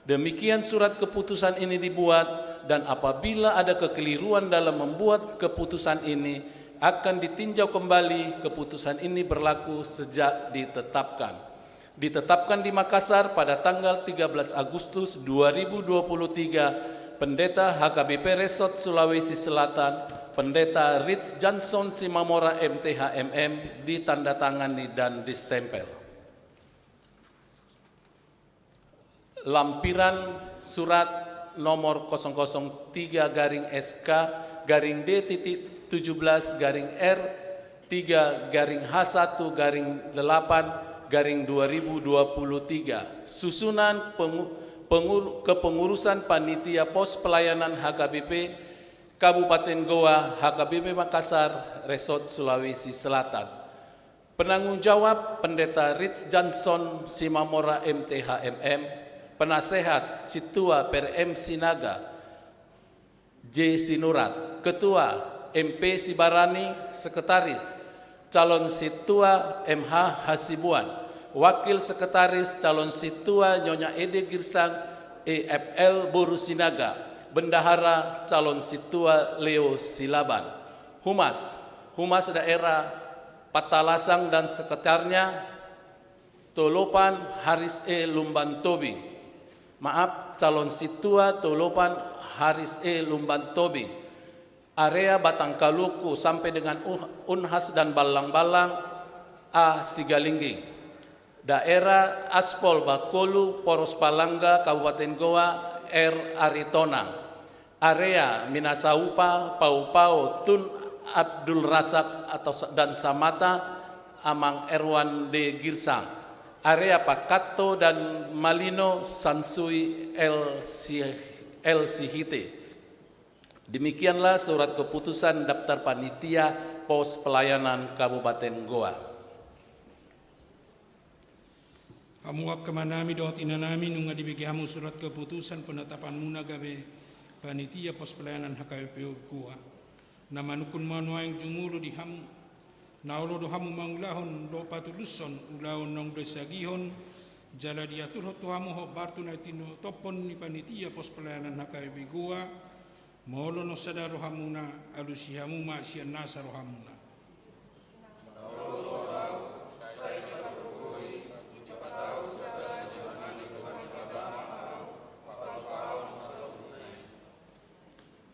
Demikian surat keputusan ini dibuat, dan apabila ada kekeliruan dalam membuat keputusan ini, Akan ditinjau kembali, keputusan ini berlaku sejak ditetapkan. Ditetapkan di Makassar pada tanggal tiga belas Agustus dua ribu dua puluh tiga, Pendeta H K B P Resort Sulawesi Selatan, Pendeta Rich Johnson Simamora M T H M M, ditandatangani dan distempel. Lampiran surat nomor kosong kosong tiga garing S K garing D titik tujuh belas garing R tiga garing H satu garing delapan garing dua ribu dua puluh tiga. Susunan pengu-, pengur-, kepengurusan panitia pos pelayanan H K B P Kabupaten Gowa, H K B P Makassar, Resort Sulawesi Selatan. Penanggung jawab, Pendeta Rich Johnson Simamora M T H M M. Penasehat, Sintua Per M Sinaga, J Sinurat. Ketua, M P Sibarani. Sekretaris, calon Sintua M H Hasibuan. Wakil Sekretaris, calon Sintua Nyonya Ede Girsang, E F L Boru Sinaga. Bendahara, calon Sintua Leo Silaban. Humas, Humas Daerah Patalasang dan sekitarnya, Tolopan Haris E Lumban Tobing. Maaf, calon Sintua Tolopan Haris E Lumban Tobing. Area Batang Kaluku sampai dengan uh-, Unhas dan Ballang-Ballang A Sigalingging. Daerah Aspol Bakolu, Poros Palangga, Kabupaten Gowa, R Aritonang. Area Minasaupa, Pau-Pau, Tun Abdul Razak atau sa-, dan Samata, Amang Erwan D Girsang. Area Pakanto dan Malino, Sansui L Si-, L Sihite. Demikianlah surat keputusan daftar panitia pos pelayanan Kabupaten Gowa. Hamu angka amanami dohot inanami, nunga dibege hamu surat keputusan penetapanmuna gabe panitia pos pelayanan H K B P Gowa. Na manungkun ma nuaeng jumolo di hamu, na olo do hamu mangulahon dohot patulushon ulaon naung diasagihon jala diaturhon tu hamu hombar tu na tinontophon ni panitia pos pelayanan H K B P Gowa. Molo na sada rohamuna, alusi hamu ma sian nasa rohamuna.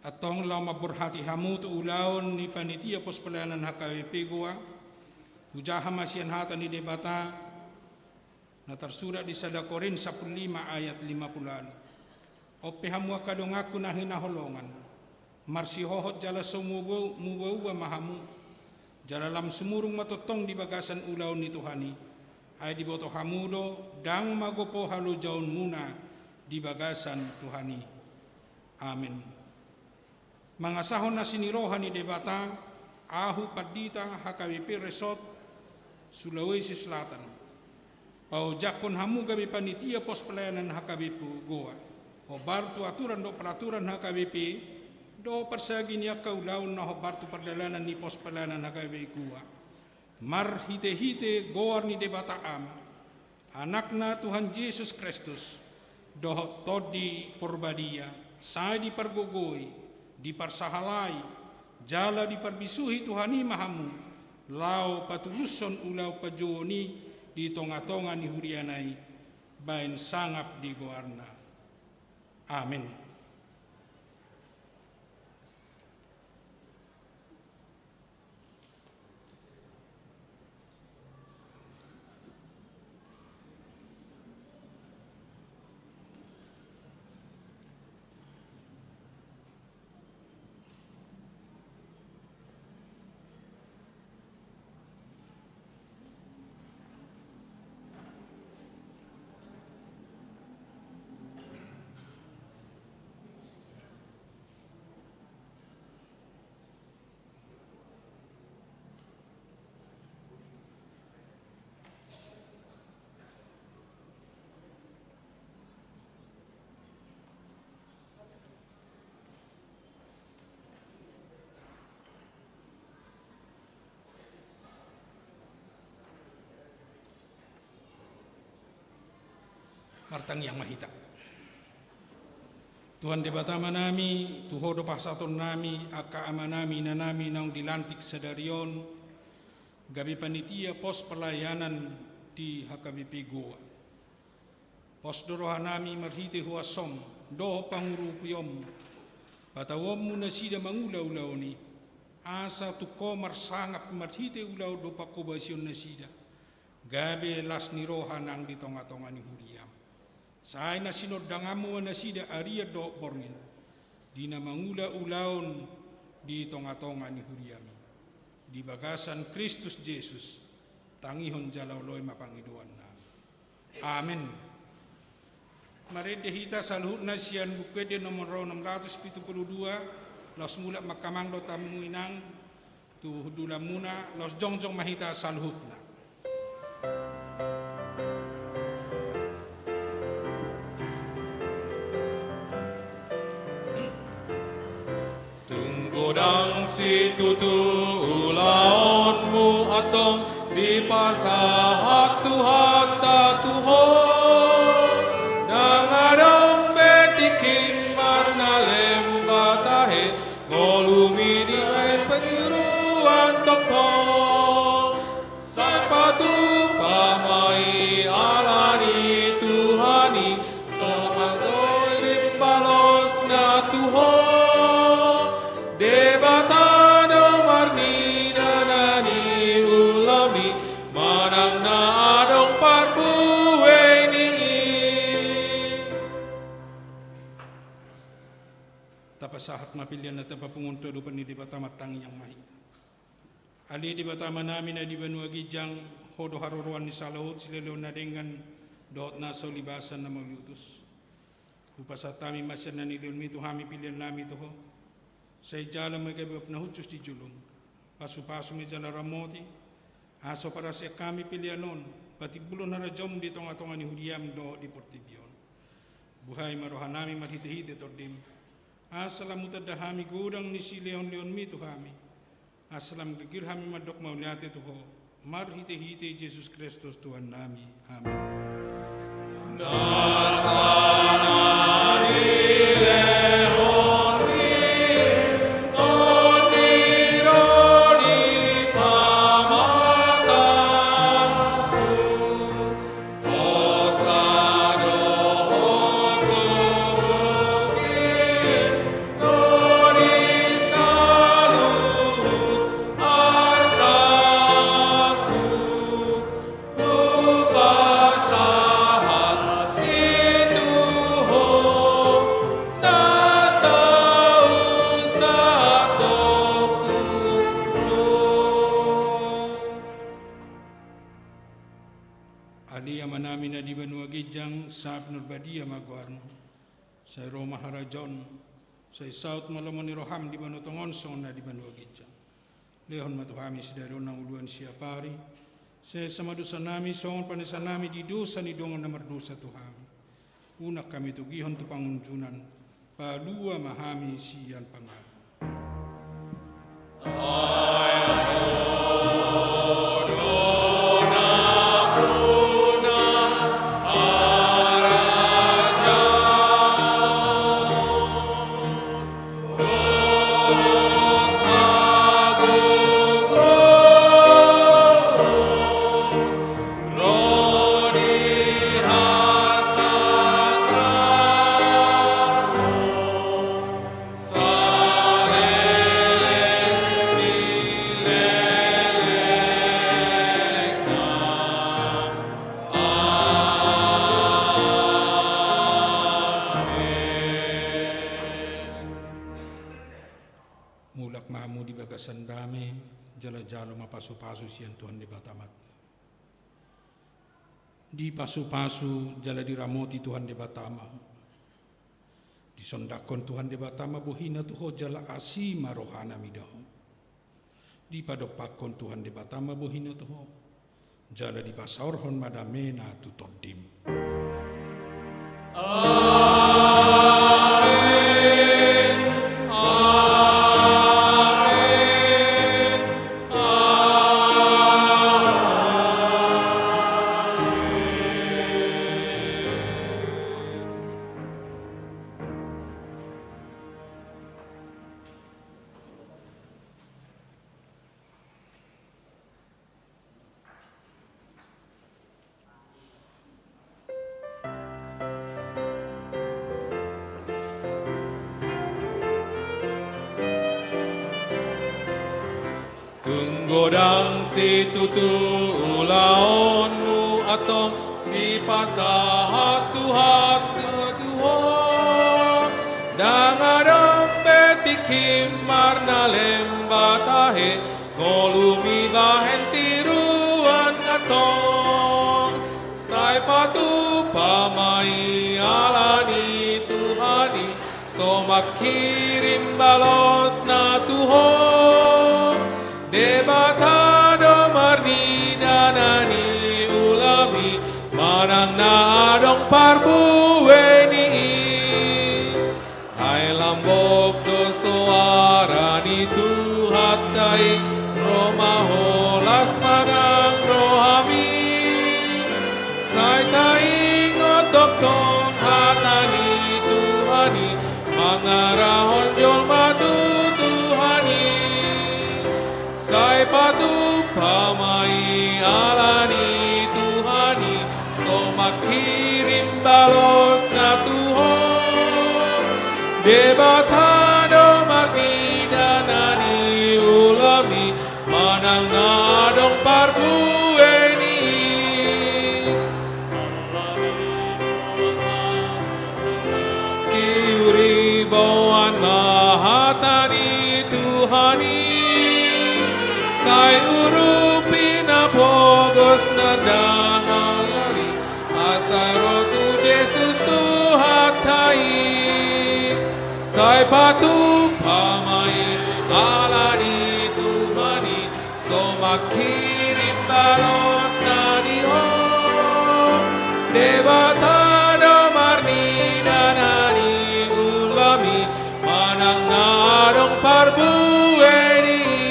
Antong laho mamborhati hamu tu ulaon ni panitia pos pelayanan H K B P Gowa, hujaha ma sian hata ni Debata, na tarsurat di sada Korint sampulu lima ayat lima pulu ualu. On pe hamu angka donganku na hinaholongan, marsihohot jala so muba-, muba-uba ma hamu, jala lam sumurung ma tongtong di bagasan ulaon ni Tuhan i, ai diboto hamu do, ndang magopo halojaonmuna di bagasan Tuhan i. Amen. Mangasahon asi ni roha ni Debata, ahu pandita H K B P Resort Sulawesi Selatan, paojakhon hamu gabe panitia pos pelayanan H K B P Gowa, hombar tu aturan dohot peraturan H K B P, dohot parsagi ni angka ulaon na hombar tu pardalanan ni pos pelayanan H K B P Gowa. Marhite-hite goar ni Debata Ama, Anakna Tuhan Jesus Kristus, dohot Tondi Porbadia, sai dipargogoi, diparsahalai, jala diparbisuhi Tuhan i ma hamu, laho patulushon ulaon panjouon i di tonga-tonga ni huriana i, baen sangap di goarna. Amen. Martangiang ma hita. Tuhan Debata Amanami, tu Ho do pasahatonnami angka amanami inanami naung dilantik sadari on gabe panitia pos pelayanan di H K B P Goa. Pos do rohanami marhite huasom dohot pangurupion, patauonmu nasida mangula ulaon i, asa tung Ho marsangap marhite ulaon dohot panghobasion nasida, gabe las ni roha nang di tongatonga ni huriam. Sai na sinondanganmu ma nasida arian dohot borngin, di na mangula ulaon di tongatonga ni huriam i. Di bagasan Kristus Jesus, tangihon jala oloi ma pangidoannami. Amen. Marende hita saluhutna sian Buku Ende nomor onom ratus pitu pulu dua, laos mulak ma hamu amang dohot hamu inang tu hundulanmuna, laos jongjong ma hita saluhutna. Tung godang situtu ulaonmu antong dipasahat Tuhanta tu ho. Ndang adong be tingki marnalem ba tahe, ngolumi di pangiruan tongtong. Sai patupa ma i ala ni Tuhan i, somal do imbalosna tu ho. Debata do marnida na niulami, manang na adong parbue ni i. Tapasahat ma pelean na tapapungu tu adopan ni Debata, martangiang ma hita. Ale Debata Amanami na di banua ginjang, Ho do haroroan ni saluhut silehon na denggan dohot na saulibasan na mauliutus. Hupasahat hami ma sian na nilehonmi tu hami peleannami tu ho. Sai jalo ma gabe uap na hushus di jolom. Pasupasu ma i jala ramoti, asa huparasian hami pelean on patimbulhon harajaonmu di tongatonga ni huriam dohot di portibi on. Buhai ma rohanami marhitehite tondim, asa lam hutanda hami godang ni silehonlehonmi tu hami, asa lam girgir hami mandok mauliate tu ho, marhitehite Jesus Kristus Tuhannami. Amen. Ale Amanami na di banua ginjang, sai pinarbadia ma goarmu. Sai ro ma harajaonmu. Sai saut ma lomo ni roham di banua tonga on songon na di banua ginjang. Lehon ma tu hami sadari on hangoluan siapari. Sai sesa ma dosanami songon panesanami di dosa ni dongan na mardosa tu hami. Unang hami togihon tu pangunjunan. Palua ma hami sian pangago. Mulak ma hamu di bagasan dame, jala jalo ma pasupasu sian Tuhan Debata ma. Dipasupasu jala diramoti Tuhan Debata ma ho. Disondangkon Tuhan Debata ma bohina tu ho jala asi ma rohana mida ho. Dipadompakkon Tuhan Debata ma bohina tu ho, jala dipasaorhon ma damena tu tondim. Amen. Amen. Amen. Godang situtu ulaonmu antong dipasahat Tuhanta tu ho. Ndang adong be tingki marna lem ba tahe, ngolumi bahen tiruan antong. Sai patupa ma i ala ni Tuhan i, so mangkirim balosna tu ho. Debata do marnida na niulami, manang na adong parbue ni i. Ai lambok do soara ni Tuhanta i, ro ma holas manang rohami. Sai taingot tongtong hata ni Tuhan i, mangarahon jolma tu Tuhan i. Sai patupa ma i ala ni Tuhan i, so mangkirim balosna tu ho. Debata do marnida na niulami, manang na adong parbue ni i. Uriboan ma hata ni Tuhan i. Sai urupi na pogos na ndang alani, asa ro tu Jesus Tuhanta i. Sai patupa ma i ala ni Tuhan i, so mangkirim balosna di ho. Debata do marnida na niulami, manang na adong parbue ni i.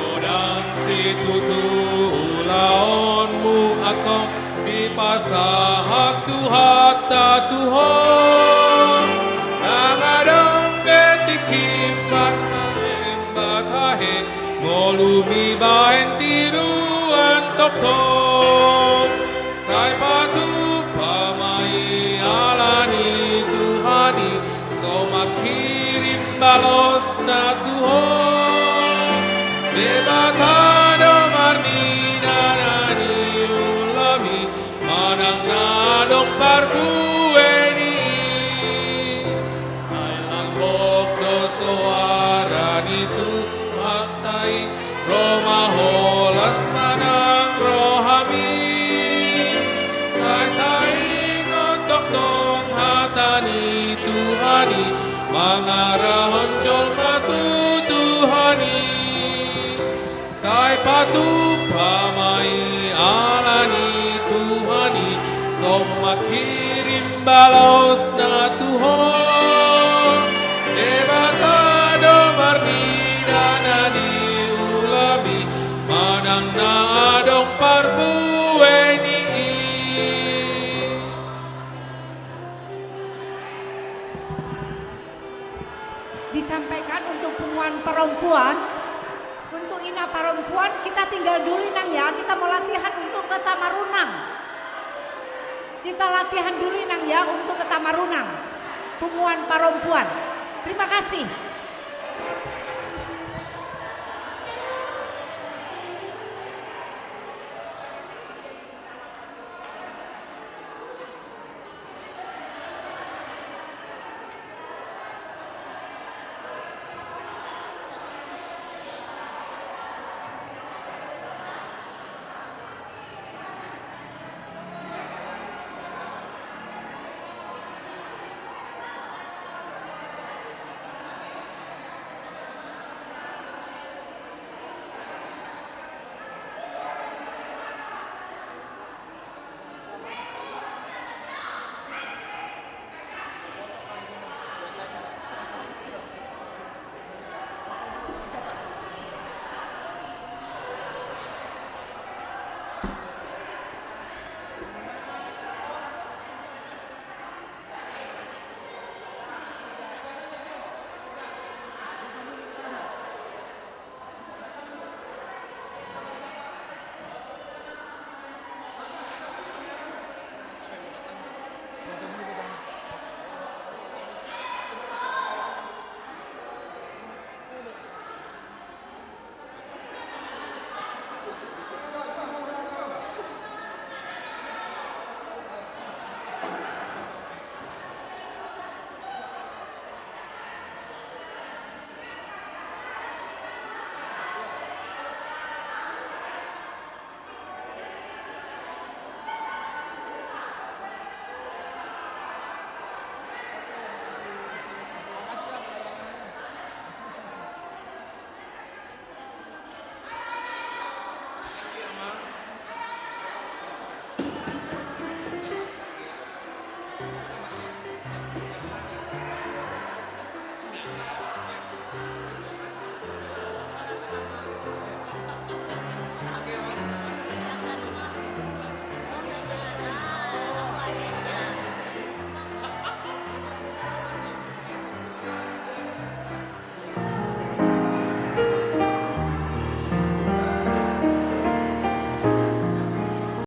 Godang situtu ulaonmu antong dipasahat Tuhanta tu ho. Ndang adong be tingki marna lem ba tahe, ngolumi bahen tiruan tongtong. Sai patupa ma i ala ni Tuhan i, so mangkirim balosna tu ho. Debata do marnida na niulami, manang na adong parbue ni i. Ai lambok do soara ni Tuhanta i, ro ma holas manang rohami. Sai taingot tongtong hata ni Tuhan i, mangarahon jolma tu Tuhan i. Sai patupa ma i ala ni Tuhan i, so mangkirim balosna tu ho. Debata do marnida na niulami, manang na adong parbue ni i. Disampaikan untuk punguan perempuan, untuk ina perempuan, kita tinggal dulu, Inang, ya. Kita mau latihan untuk ke Tamarunang. Kita latihan dulu, Inang, ya, untuk ke Tamarunang. Punguan perempuan. Terima kasih.